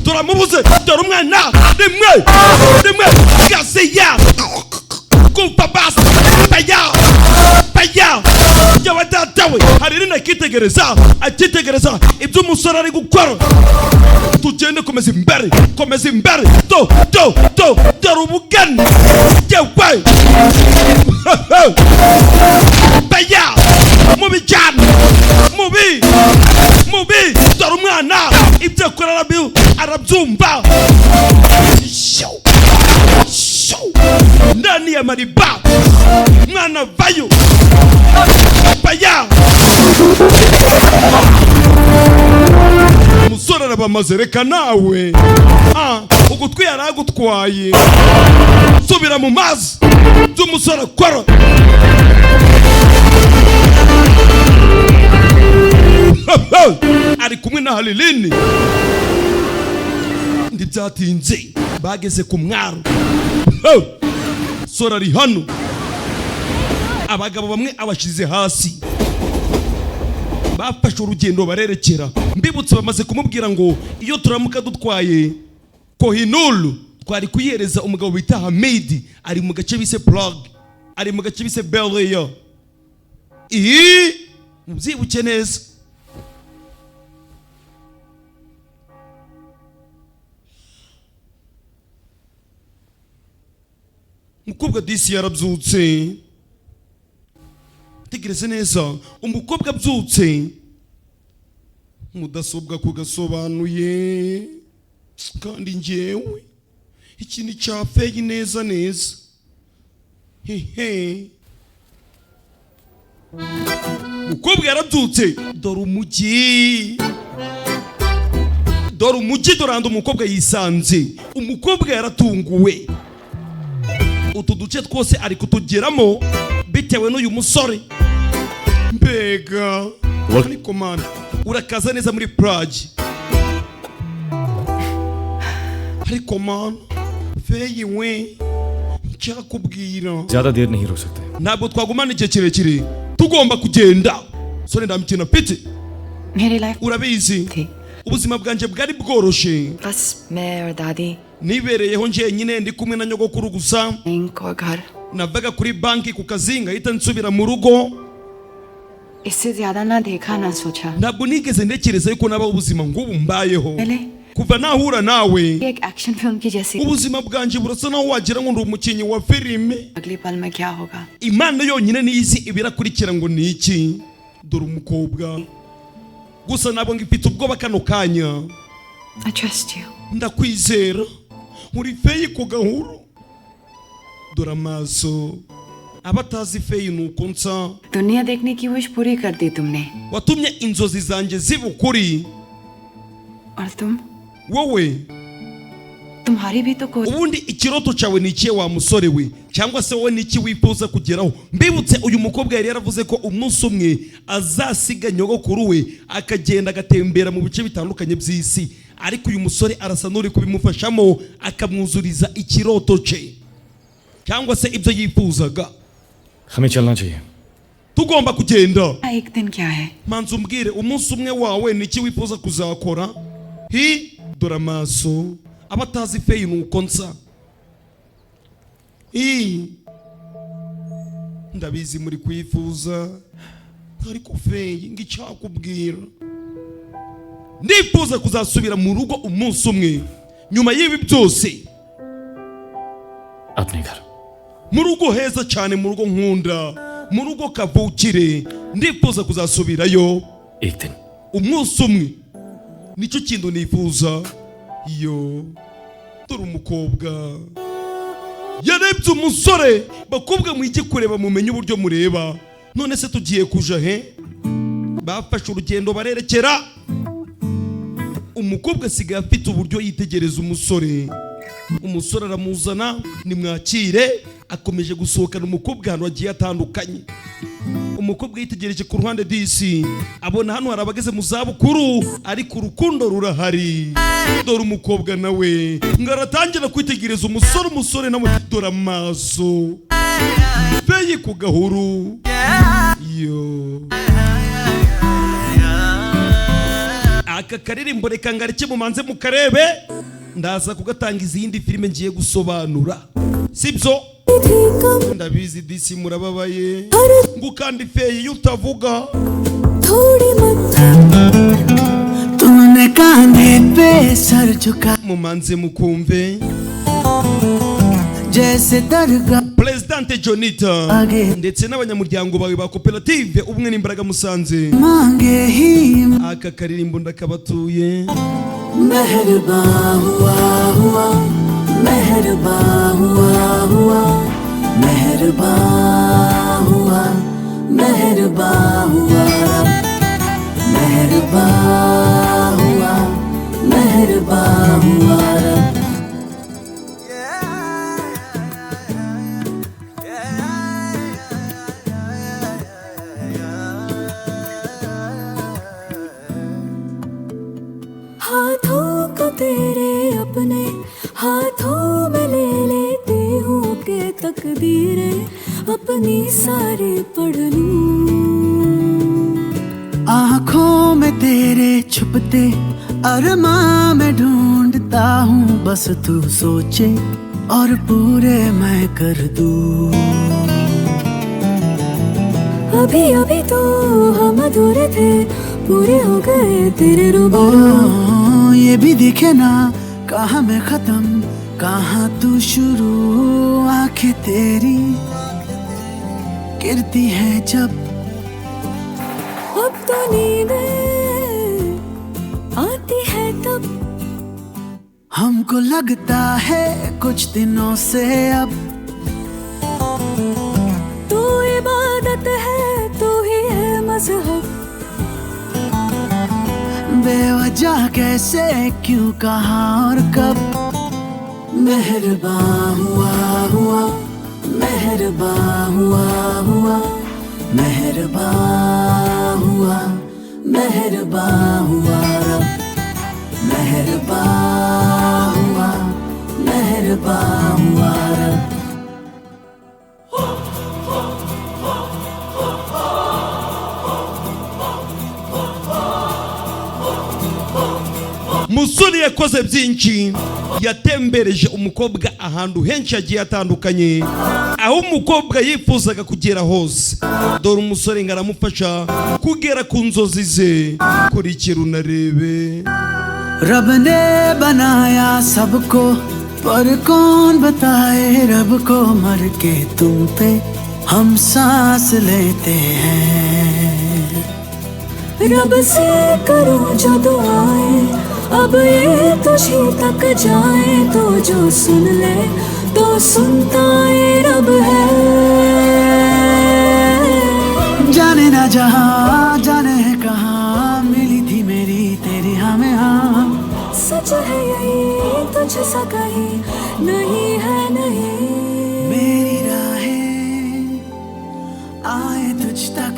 turamubuze. Dore umwana, rimwe rimwe gasiya kupa basi paya paya. Yewe data we, hari rino akitegereza, akitegereza ibyo umusore ari gukora. Tugende, komeza imbere, komeza imbere. Do do do, dore ubugeni. Yewe, paya, mubi cyane, mubi mubi. Dore umwana ibyo akora arabyumva. Shoo, shoo. Ndani ya mariba, mwana vayo paya. Umusore arabamaze. Reka nawe, ah, ugutwi yaragutwaye, subira mu mazi. By'umusore akora ari kumwe na Halirini. Ntibyatinze bageze ku mwaro. Sora ari hano, abagabo bamwe abashyize hasi. Bafashe urugendo barerekera. Mbibutse, bamaze kumubwira ngo iyo turamuka dutwaye Kohinuru twari kuyihereza umugabo bita Hamidi, ari mu gace bise Prague, ari mu gace bise Bereya. Iyi mubyibuke neza. Umukobwa disi yarabyutse. Tegereze neza, umukobwa abyutse, mudasobwa kugasobanuye. Kandi njyewe ikintu cya feyi neza neza hehe. Umukobwa yarabyutse, dore umujyi, dore umujyi, dore ahantu umukobwa yisanze. Umukobwa yaratunguwe, utu duce twose ari kutugeramo bitewe n'uyu musore. Mbega ariko mana, urakaza neza muri Prague. Ariko mana, feyi we, ncyakubwira. ज्यादा देर नहीं रुक सकते। Ntabwo twagumana igihe kirekire, tugomba kugenda. Sore ndamukina piti. मेरी life Urabizi, थी। Ubuzima bwanjye bwari bworoshe. बस मैं और दादी, Nibereyeho njyenyine, ndi kumwe na nyogokuru gusa. Bank और घर। Navaga kuri banki ku kazi ngahita nsubira mu rugo. इससे ज्यादा ना देखा ना सोचा। Ntabwo nigeze ntekereza yuko nabaho ubuzima nk'ubu mbayeho पहले kuva nahura nawe. ये एक action film की जैसी, Ubuzima bwanjye burasa naho wagira ngo ndi umukinnyi wa filime. अगले पल में क्या होगा। Imana yonyine niyo izi ibirakurikira ngo ni iki. Dore umukobwa gusa, ntabwo ngifite ubwoba kano kanya. I trust you. Ndakwizera, uri feyi ku gahuru. Dore amaso, abatazi feyi ni uko nsa. दुनिया देखने की wish पूरी कर दी तुमने। Watumye inzozi zanjye ziba ukuri. और तुम, Wowe, तुम्हारी भी तो कोई ubundi ikiroto cyawe ni ikihe wa musore we? Cyangwa se wowe ni iki wifuza kugeraho? Mbibutse, uyu mukobwa yari yaravuze ko umunsi umwe azasiga nyogokuru we akagenda agatembera mu bice bitandukanye by'isi, ariko uyu musore arasa n'uri kubimufashamo, akamwuzuriza ikiroto cye cyangwa se ibyo yifuzaga. हमें चलना चाहिए। Tugomba kugenda. एक दिन क्या है? Manza umbwire, umunsi umwe wawe ni iki wifuza kuzakora? Hi, dore amaso, abatazi feyi ni uko nsa. Hi, ndabizi muri kwifuza, ariko feyi ngicyakubwira, ndifuza kuzasubira mu rugo umunsi umwe nyuma y'ibi byose. अपने घर। Mu rugo heza cyane, mu rugo nkunda, mu rugo kavukire, ndifuza kuzasubirayo. एक दिन। Umunsi umwe nicyo kintu nifuza. Iyo dore umukobwa yarebye umusore. Bakobwa, mwige kureba, mumenye uburyo mureba. None se tugiye kuja he? Bafashe urugendo barerekera. Umukobwa asigaye afite uburyo yitegereza umusore. Umusore aramuzana, nimwakire. Akomeje gusohokana umukobwa ahantu hagiye hatandukanye. Umukobwa Umukobwa yitegereje ku ruhande, disi abona hano hari abageze mu zabukuru, ariko urukundo rurahari. Dore umukobwa nawe ngo aratangira kwitegereza umusore, umusore nawe dore amaso feyi ku gahuru yo. Aka karirimbo reka ngareke mumanze mukarebe, ndaza kugatanga izindi filime ngiye gusobanura, sibyo? Ndabizi disi murababaye, ngo kandi feyi iyo utavuga. थोड़ी मत तूने कांधे पे सर झुका Mumanze mukumve. जैसे दरगाह Presidente Jonita ndetse n'abanyamuryango bawe ba koperative Ubumwe n'Imbaraga Musanze, मांगे ही aka karirimbo ndakabatuye. मेहरबान हुआ हुआ मेहरबान हुआ हुआ मेहरबान हुआ मेहरबान हुआ रब मेहरबान हुआ मेहरबान हुआ रब। हाथों को तेरे अपने हाथों में ले लेती हूँ के तकदीरें अपनी सारी पढ़ लूँ। आंखों में तेरे छुपते अरमा में ढूंढता हूँ, बस तू सोचे और पूरे मैं कर दूँ। अभी अभी तो हम अधूरे थे, पूरे हो गए तेरे रूबरू। ओ, ये भी दिखे ना कहाँ मैं खत्म कहाँ तू शुरू। आंखें तेरी गिरती है जब अब तो नींद आती है तब हमको लगता है कुछ दिनों से अब तू इबादत है तू ही है मजहब। बेवजह कैसे क्यों कहाँ और कब मेहरबान हुआ हुआ मेहरबान हुआ हुआ मेहरबान हुआ मेहरबान हुआ रब मेहरबान हुआ मेहरबान हुआ रब। Musore yakoze byinshi, yatembereje umukobwa ahantu henshi hagiye hatandukanye, aho umukobwa yifuzaga kugera hose. Dore umusore ngo aramufasha kugera ku nzozi ze. Kurikira unarebe. रब ने बनाया सबको पर कौन बताए रब को मर के तुम पे हम सांस लेते हैं। रब से करूं जो दुआएं अब ये तुझे तक जाए, तो जो सुन ले तो सुनता ये रब है। जाने ना जहाँ जाने है कहाँ मिली थी मेरी तेरी हमें हाँ। सच है यही तुझ सा कहीं नहीं है नहीं। मेरी राहें आए तुझ तक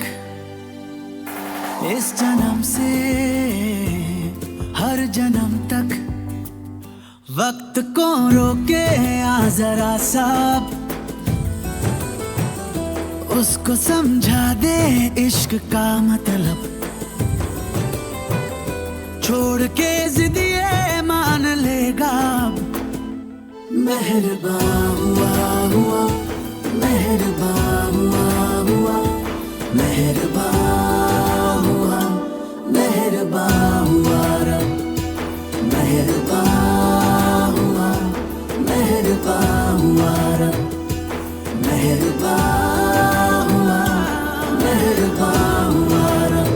इस जन्म से हर जन्म तक। वक्त को रोके आ जरा साहब उसको समझा दे इश्क का मतलब। छोड़ के जिदिए मान लेगा मेहरबान हुआ हुआ मेहरबान हुआ हुआ मेहरबान हुआ मेहरबान हुआ रब मेहरबान हुआ मेहरबान हुआ रब मेहरबान हुआ मेहरबान हुआ रब।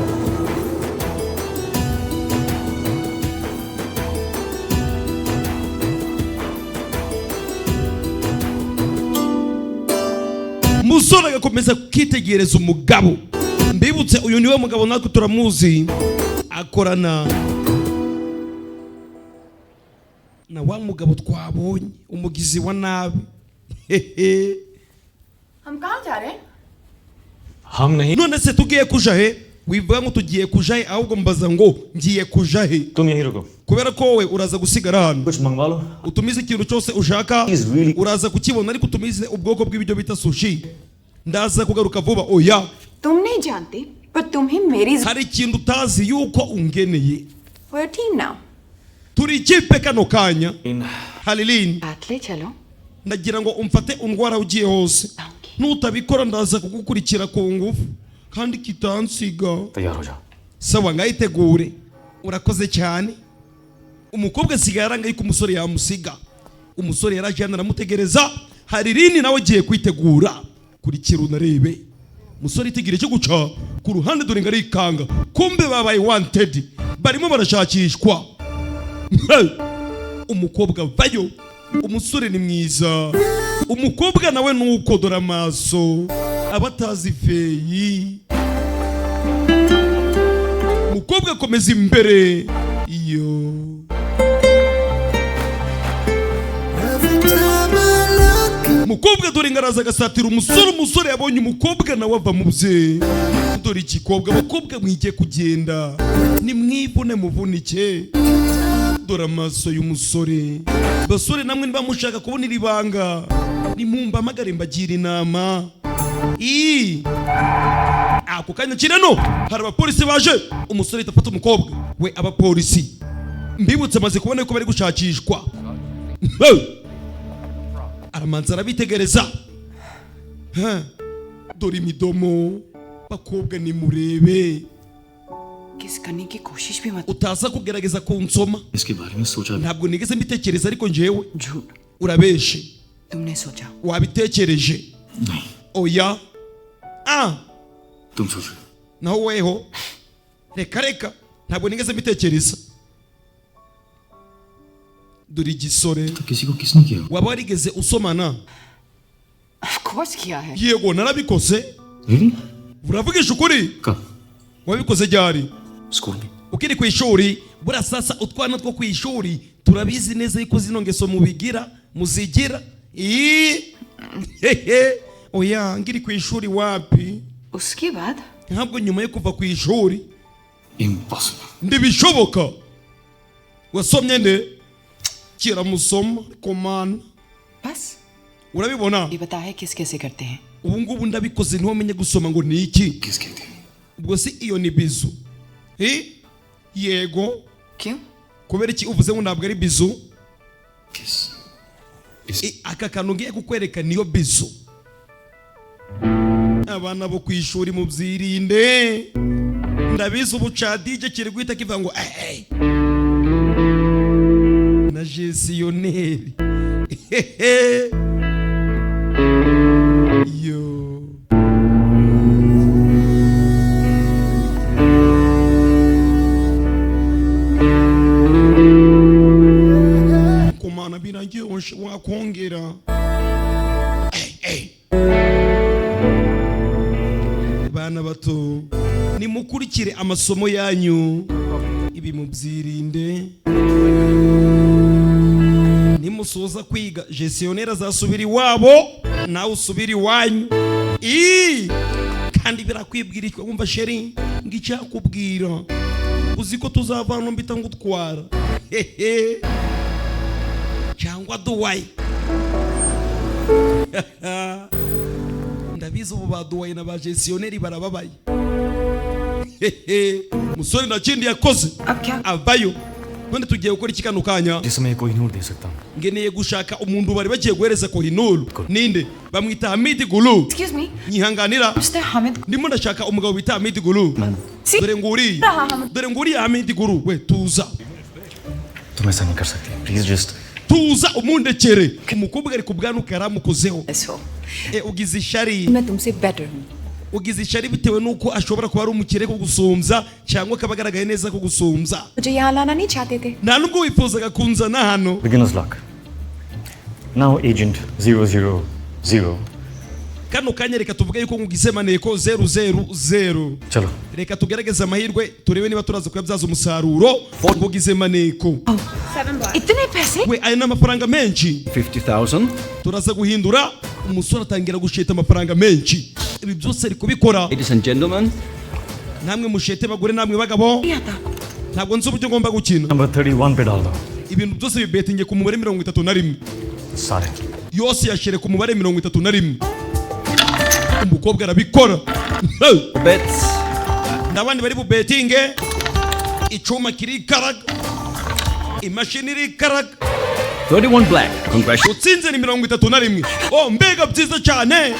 Musore agakomeza kwitegereza umugabo. Mbibutse uyu niwe mugabo natwe turamuzi, akorana na wa mugabo twabonye umugizi wa nabi. हम कहाँ जा रहे हैं? हम नहीं None se tugiye kuja he? Wivuga ngo tugiye kuja he, ahubwo mbaza ngo ngiye kuja he. तुम यहीं रुको Kubera ko wowe uraza gusigara hano. कुछ मंगवा लो Utumize ikintu cyose ushaka Is really- uraza kukibona, ariko utumize ubwoko bw'ibiryo bita sushi. Ndaza kugaruka vuba. Oya, तुम नहीं जानती पर तुम ही मेरी hari ikintu utazi yuko ungeneye. We're a team now. Turi ikipe kano kanya. Halilini, साथ ले चलो ndagira ngo umfate undwara ugiye hose. Nutabikora ndaza kugukurikira ku ngufu kandi kitansiga. तैयार हो जाओ Sawa, ngayitegure. Urakoze cyane. Umukobwa asigaye aranga yuko umusore yamusiga. Umusore yaraje hano aramutegereza. Haririni nawe agiye kwitegura. Kurikira unarebe. Umusore itegereje cyo guca ku ruhande, dore ngo arikanga, kumbe babaye wanted, barimo barashakishwa. Hey! Umukobwa vayo. Umusore ni mwiza, umukobwa nawe nuko, dore amaso abatazi feyi. Umukobwa akomeza imbere iyo. Every time I look Umukobwa dore ngo araza agasatira umusore. Umusore yabonye umukobwa nawe ava mu bye. Dore igikobwa, abakobwa mwigiye kugenda nimwivune muvunike. Dore amaso y'umusore. Basore namwe niba mushaka kubona iri banga, nimumpamagare mbagira inama. Ii ako kanya kirano hari abapolisi baje. Umusore ahita afata umukobwa we. Abapolisi mbibutse amaze kubona ko bari gushakishwa. Hey! Aramanza arabitegereza. Ha, dore imidomo. Bakobwa nimurebe. किस करने की कोशिश भी मत Utaza kugerageza kunsoma. इसके बारे में सोचा भी Ntabwo nigeze mbitekereza, ariko njyewe झूठ urabeshe. तुमने सोचा Wabitekereje. नहीं Oya, ah. तुम सोच रहे हो। Naho weho, reka reka, ntabwo nigeze mbitekereza. Dore igisore. तो किसी को किसने किया Waba warigeze usomana? Of course किया है Yego, narabikoze. Really? Uravugisha ukuri? कब Wabikoze ryari? School में Ukiri ku ishuri. Buriya sasa utwana two ku ishuri turabizi neza yuko zino ngeso mubigira, muzigira. Ii! Hehe, oya, ngiri ku ishuri wapi. उसके बाद Ntabwo nyuma yo kuva ku ishuri. Impossible Ntibishoboka. Wasomye nde? Kiramusoma komana. बस Urabibona, ये बता है किस कैसे करते हैं ubu ngubu ndabikoze ntiwamenye gusoma ngo ni iki. किस कहते हैं Ubwo si iyo ni bisou? Eh? Yego. क्यों Kubera iki uvuze ngo ntabwo ari bisou? किस Aka kantu ngiye kukwereka niyo bisou. Abana bo ku ishuri mubyirinde. Ndabizi ubu cadije kiri guhita kivuga ngo "Eh, eh." Na gestionnaire. Yo, kumana biraryoshe wakongera. Eh, eh. Bana bato, nimukurikire amasomo yanyu, ibi mubyirinde. Nimusoza kwiga, gestionnaire azasubira iwabo, nawe usubira iwanyu. Ii! Kandi birakwibwira wumva chéri, ngicyakubwira uzi ko tuzavana mbita ngutwara hehe cyangwa duwayi. Ndabizi ubu ba duwayi na ba gestionnaire barababaye. Hehe, musore nta kindi yakoze. अब क्या Avayo. None tugiye gukora iki kano kanya? जिसमें मैं कोहिनूर दे सकता हूँ Ngeneye gushaka umuntu bari bagiye guhereza Kohinoor. Ninde? Bamwita Hamid Gulu. Excuse me Nyihanganira, mister Hamid ndimo ndashaka umugabo bita Hamid Gulu. Si- Dore nguriya, dore nguriya Hamid Gulu. We, tuza. तुम ऐसा नहीं कर सकती please just Tuza umundekere. Umukobwa ari kubwanuka yaramukozeho. हो E, ugize ishari. मैं तुमसे better हूँ Ugize ishari bitewe nuko ashobora kuba ari umukire kugusumbya cyangwa akaba agaragaye neza kugusumbya. मुझे यहाँ लाना नहीं चाहते थे Nta nubwo wifuzaga kunzana hano. Beginner's luck now agent 000 Kano kanya reka tuvuge yuko ngugize maneko 000. चलो Reka tugerageze amahirwe turebe niba turaza kuyabyaza umusaruro. Ngugize maneko. इतने पैसे We, aya ni amafaranga menshi. 50,000 Turaza guhindura. Umusore atangira gusheta amafaranga menshi. Ibi byose ari kubikora. Ladies and gentlemen, Namwe mushete bagore, namwe bagabo, ntabwo nzi uburyo ngomba gukina. Number 31 पे डाल दो। Ibintu byose bibetinge ku mubare 31. सारे। Yose yashyire ku mubare 31. Umukobwa arabikora. Bets. Ndabandi bari bubetinge. Icyuma kirikaraga, imashini irikaraga. 31 black. Congratulations. Utsinze ni 31. Oh, mbega byiza cyane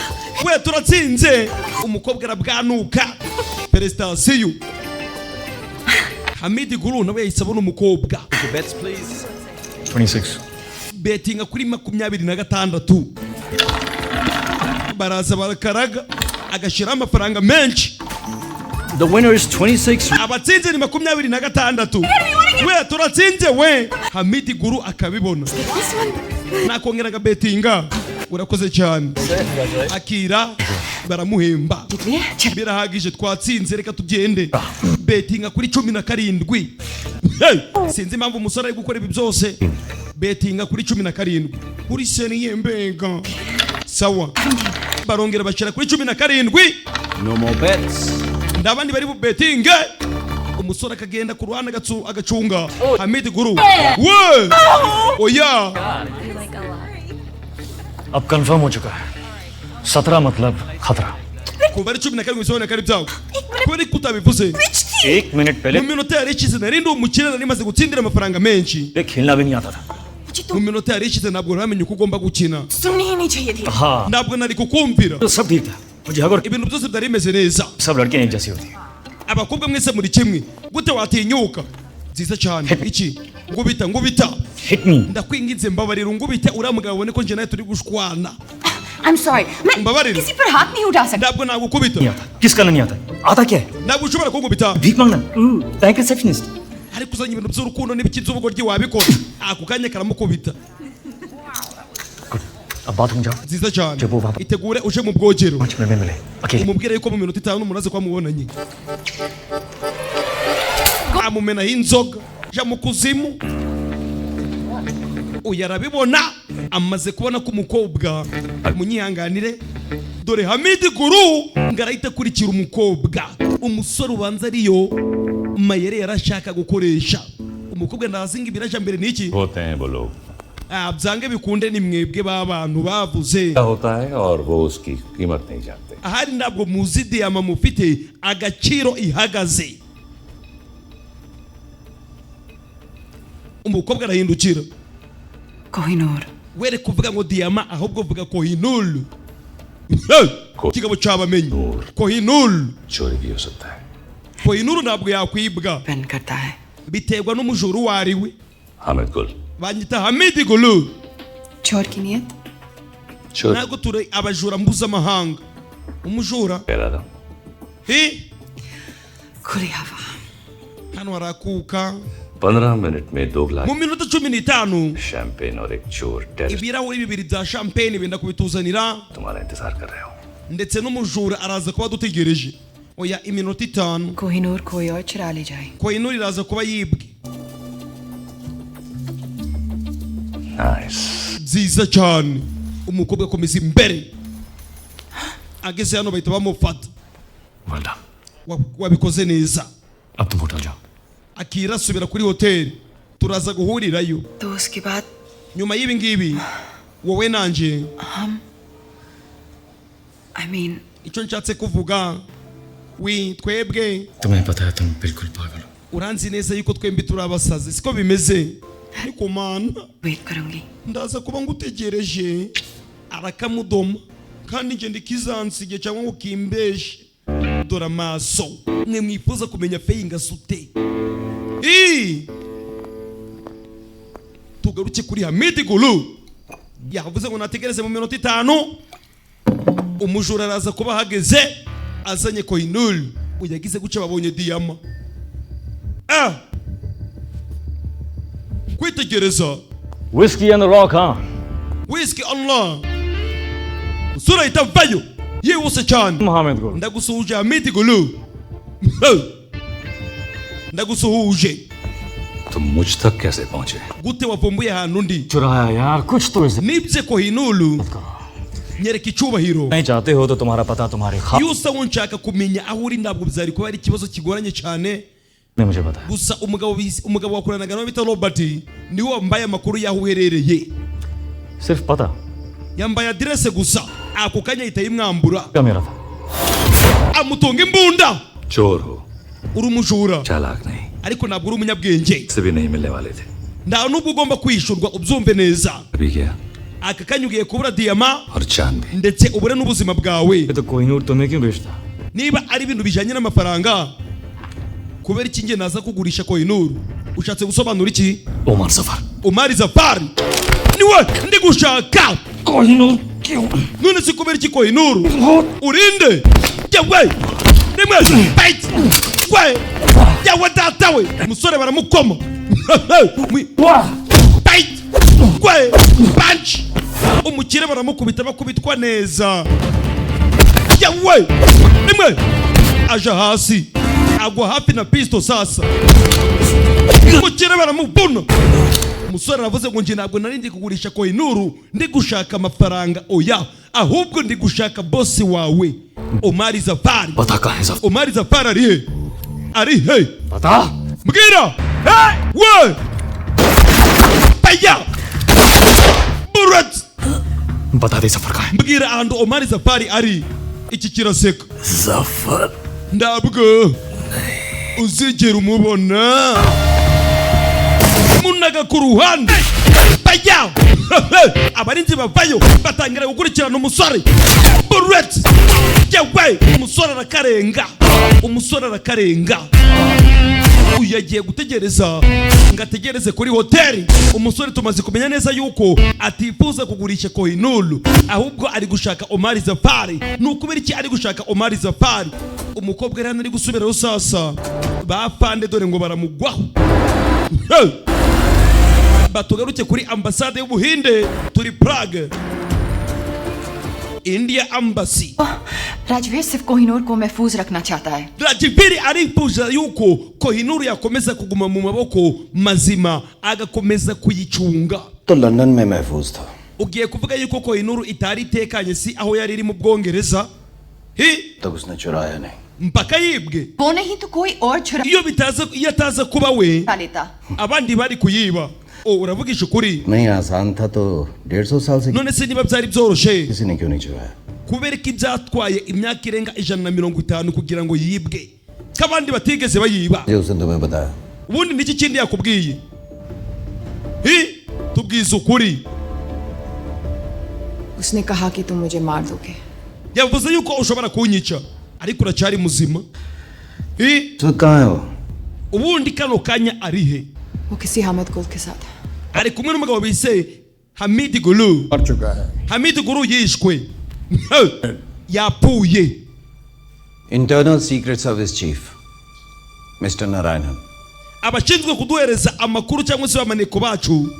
we, turatsinze! Umukobwa arabwanuka. Félicitations. Hamidi Guru nawe yahise abona umukobwa. Bets, please. 26. Betinga kuri 26. Baraza barakaraga, agashyiraho amafaranga menshi. The winner is 26. Abatsinze ni 26 we, turatsinze we! Hamidi Guru akabibona, nakongera agabetinga. Urakoze cyane, akira, baramuhemba. Birahagije, twatsinze, reka tugende. Betinga kuri 17. Hey! Sinzi impamvu umusore ari gukora ibi byose. Betinga kuri 17 kuri sérieux. Mbega sawa! Barongera bashyira kuri 17. No more bets. Ndabandi bari bubetinge. Umusore akagenda ku ruhande, agacunga Hamidi Guru we. Oya! अब कंफर्म हो चुका है, 17 मतलब खतरा। Kuva ari 17 bisobanuye ko ari ibyago. Kubera ko utabivuze? एक मिनट पहले Mu minota yari ishize nari ndi umukire, nari maze gutsindira amafaranga menshi. खेलना भी नहीं आता था। Mu minota yari ishize ntabwo uramenya uko ugomba gukina. सुननी ही नहीं चाहिए थी। हाँ। Ntabwo nari kukumvira. तो सब ठीक था, मुझे हक और Ibintu byose byari bimeze neza. सब लड़कियां एक जैसी होती हैं। Abakobwa mwese muri kimwe. Gute watinyuka? Byiza cyane. Iki ngubita, ngubita! Hit me. Ndakwinginze, mbabarira, ungubite uriya mugabo abone ko njye nawe turi gushwana. I am sorry, मैं Mbabarira. किसी पर हाथ नहीं उठा सकती। Ntabwo nagukubita. नहीं आता, किसका नहीं आता? आता क्या है? Ntabwo ushobora kunkubita. भीख मांगना, bank receptionist. Ariko uzanye ibintu by'urukundo n'ibiki by'ubugoryi, wabikora. Ako kanya karamukubita. अब बाथरूम जाओ। Nziza cyane. Jabo baba. Itegure uje mu bwogero. 5 minute में मिले अकेले। Umubwire yuko mu minota 5 umuntu aze kuba mubonanye. Amumenaho inzoga. Ja mu kuzimu. Uyu arabibona, amaze kubona ko umukobwa munyihanganire. Dore Hamidi Guru ngo arahita akurikira umukobwa. Umusore ubanza ariyo mayere yarashaka gukoresha. Umukobwa ndazinga ibiraja mbere ni iki? होते हैं वो लोग। Ah, byange bikunde ni mwebwe b'abantu bavuze. क्या होता है और वो उसकी कीमत नहीं जानते। Ahari ntabwo muzi diyama mufite agaciro ihagaze. Umukobwa arahindukira. Kohinoor. Were kuvuga ngo diyama, ahubwo vuga Kohinuru. Ikigabo cyabamenye Kohinuru. चोरी भी हो सकता है। Kohinuru ntabwo yakwibwa. Depend करता है। Biterwa n'umujura uwo ari we. Hamid Gul. Banyita Hamidi Gulu. चोर की नीयत। चोर Ntabwo turi abajura mpuzamahanga. Umujura कह रहा था। Hi. खुली हवा। Hano harakuka. 15 minute में दो glass Mu minota 15 champagne और एक चोर terrace ibirahuri bibiri bya champagne benda kubituzanira, तुम्हारा इंतजार कर रहे हो। Ndetse n'umujura araza kuba adutegereje. Oya, iminota 5. Kohinoor कोई और चुरा ले जाए। Kohinuru iraza kuba yibwe. Nice. Byiza cyane. Umukobwa akomeza imbere, ageze hano bahita bamufata. Well done. Wabikoze neza. अब तुम होटल जाओ। Akira, asubira kuri hoteli, turaza guhurirayo. तो उसके बाद Nyuma y'ibi ngibi, wowe nanjye, हम, I mean, icyo nshatse kuvuga, wi twebwe, तुम्हें पता है, तुम बिल्कुल पागल हो। Uranzi neza yuko twembi turi abasazi, siko bimeze? Ni kumana. Wait करूंगी। Ndaza kuba ngutegereje. Arakamudoma kandi njye ndikizansige cyangwa ngo kimbeshe. Dore amaso. Mwe mwifuza kumenya feyinga sute. Ii! Tugaruke kuri Hamidi Gulu. Yavuze ngo nategereze mu minota 5, umujura araza kuba ahageze azanye Kohinuru. Uyagize guca, babonye diyama. Ah! Kwitegereza. Whiskey on the rock, हाँ। Whisky Allah. Usura ahita avayo yihuse cyane. Hamid Gul. Ndagusuhuje Hamidi Gulu, ndagusuhuje. तुम मुझ तक कैसे पहुंचे? Gute wavumbuye ahantu ndi? चुराया यार, कुछ तो इज्जत Nibye Kohinuru. करो। Nyereka icyubahiro. नहीं चाहते हो तो तुम्हारा पता तुम्हारे ख्वाब Iyo usa nshaka kumenya aho uri, ntabwo byari kuba ari ikibazo kigoranye cyane. में मुझे पता है। Gusa umugabo wakoranaga nawe bita Robert niwe wambaye amakuru y'aho uherereye. सिर्फ पता Yambaye aderese gusa, ako kanya ahita yimwambura. क्या मेरा था। Amutunga imbunda. चोर हो, Uri umujura, चालाक नहीं, ariko ntabwo uri umunyabwenge. से भी नहीं मिलने वाले थे। Nta nubwo ugomba kwishurwa, ubyumve neza. अभी क्या Aka kanya ugiye kubura diyama और जान भी। ndetse ubure n'ubuzima bwawe. ये तो कोहिनूर तुम्हें क्यों बेचता? Niba ari ibintu bijyanye n'amafaranga, kubera iki njye naza kugurisha Kohinoor? Ushatse gusobanura iki? Omar Zafar. Omar Zafar niwe ndi gushaka. Kohinoor क्यों? None se kubera iki Kohinoor? Urinde yewe rimwe bite we yewe data we. Umusore baramukoma. Bite we punch. Umukire baramukubita, bakubitwa neza. Yewe rimwe aja hasi, agwa hafi na pisto. Sasa umukire baramubona. Umusore aravuze ngo njye ntabwo nari ndi kugurisha Kohinoor, ndi gushaka amafaranga. Oya, ahubwo ndi gushaka bosi wawe Omar Zafari. पता कहाँ है Zafar? Omar Zafari ari he? Ari he? पता Mbwira we baya bullet. बता दे Zafar कहाँ है। Mbwira ahantu Omar Zafari ari. Iki kiraseka. Zafar Ntabwo uzigera umubona. Munaga ku ruhande bajya, abarinzi bavayo batangira gukurikirana umusore. Bullet yewe, umusore arakarenga, umusore arakarenga. Uyu yagiye gutegereza ngo ategereze kuri hoteli. Umusore tumaze kumenya neza yuko atifuza kugurisha Kohinoor, ahubwo ari gushaka Omar Zafari. Ni ukubera iki ari gushaka Omar Zafari? Umukobwa rero ari gusubirayo sasa, bafande dore ngo baramugwaho. Hey! Batugaruke kuri ambasade y'Ubuhinde, turi Prague, India Embassy. Rajveer सिर्फ कोहिनूर को महफूज रखना चाहता है। Rajiviri arifuza yuko Kohinoor yakomeza kuguma mu maboko mazima, agakomeza kuyicunga. तो लंदन में महफूज था। Ugiye kuvuga yuko Kohinoor itari itekanye si aho yari iri mu Bwongereza hi? तब उसने चुराया नहीं। Mpaka yibwe. वो नहीं तो कोई और चुरा Iyo bitaza, iyo ataza kuba we, लेता। Abandi bari kuyiba. Oh, uravugisha ukuri. नहीं आसान था तो 150 साल से None se niba byari byoroshye, किसी ने क्यों नहीं चुराया? Kubera ko ibyatwaye imyaka irenga 150 kugira ngo yibwe, ko abandi batigeze bayiba? ये उसने तुम्हें बताया? Ubundi niki kindi yakubwiye hi? Tubwize ukuri. उसने कहा कि तुम मुझे मार दोगे। Yavuze yuko ushobora kunyica, ariko uracyari muzima hi? तो कहाँ है वो? Ubundi kano kanya ari he? वो किसी हामिद गुल के साथ है। Ari kumwe n'umugabo bise Hamid Gulu. मर चुका है। Hamid Gulu yishwe, yapfuye. Internal secret service chief mister Narayanan. Abashinzwe kuduhereza amakuru cyangwa se abamaneko bacu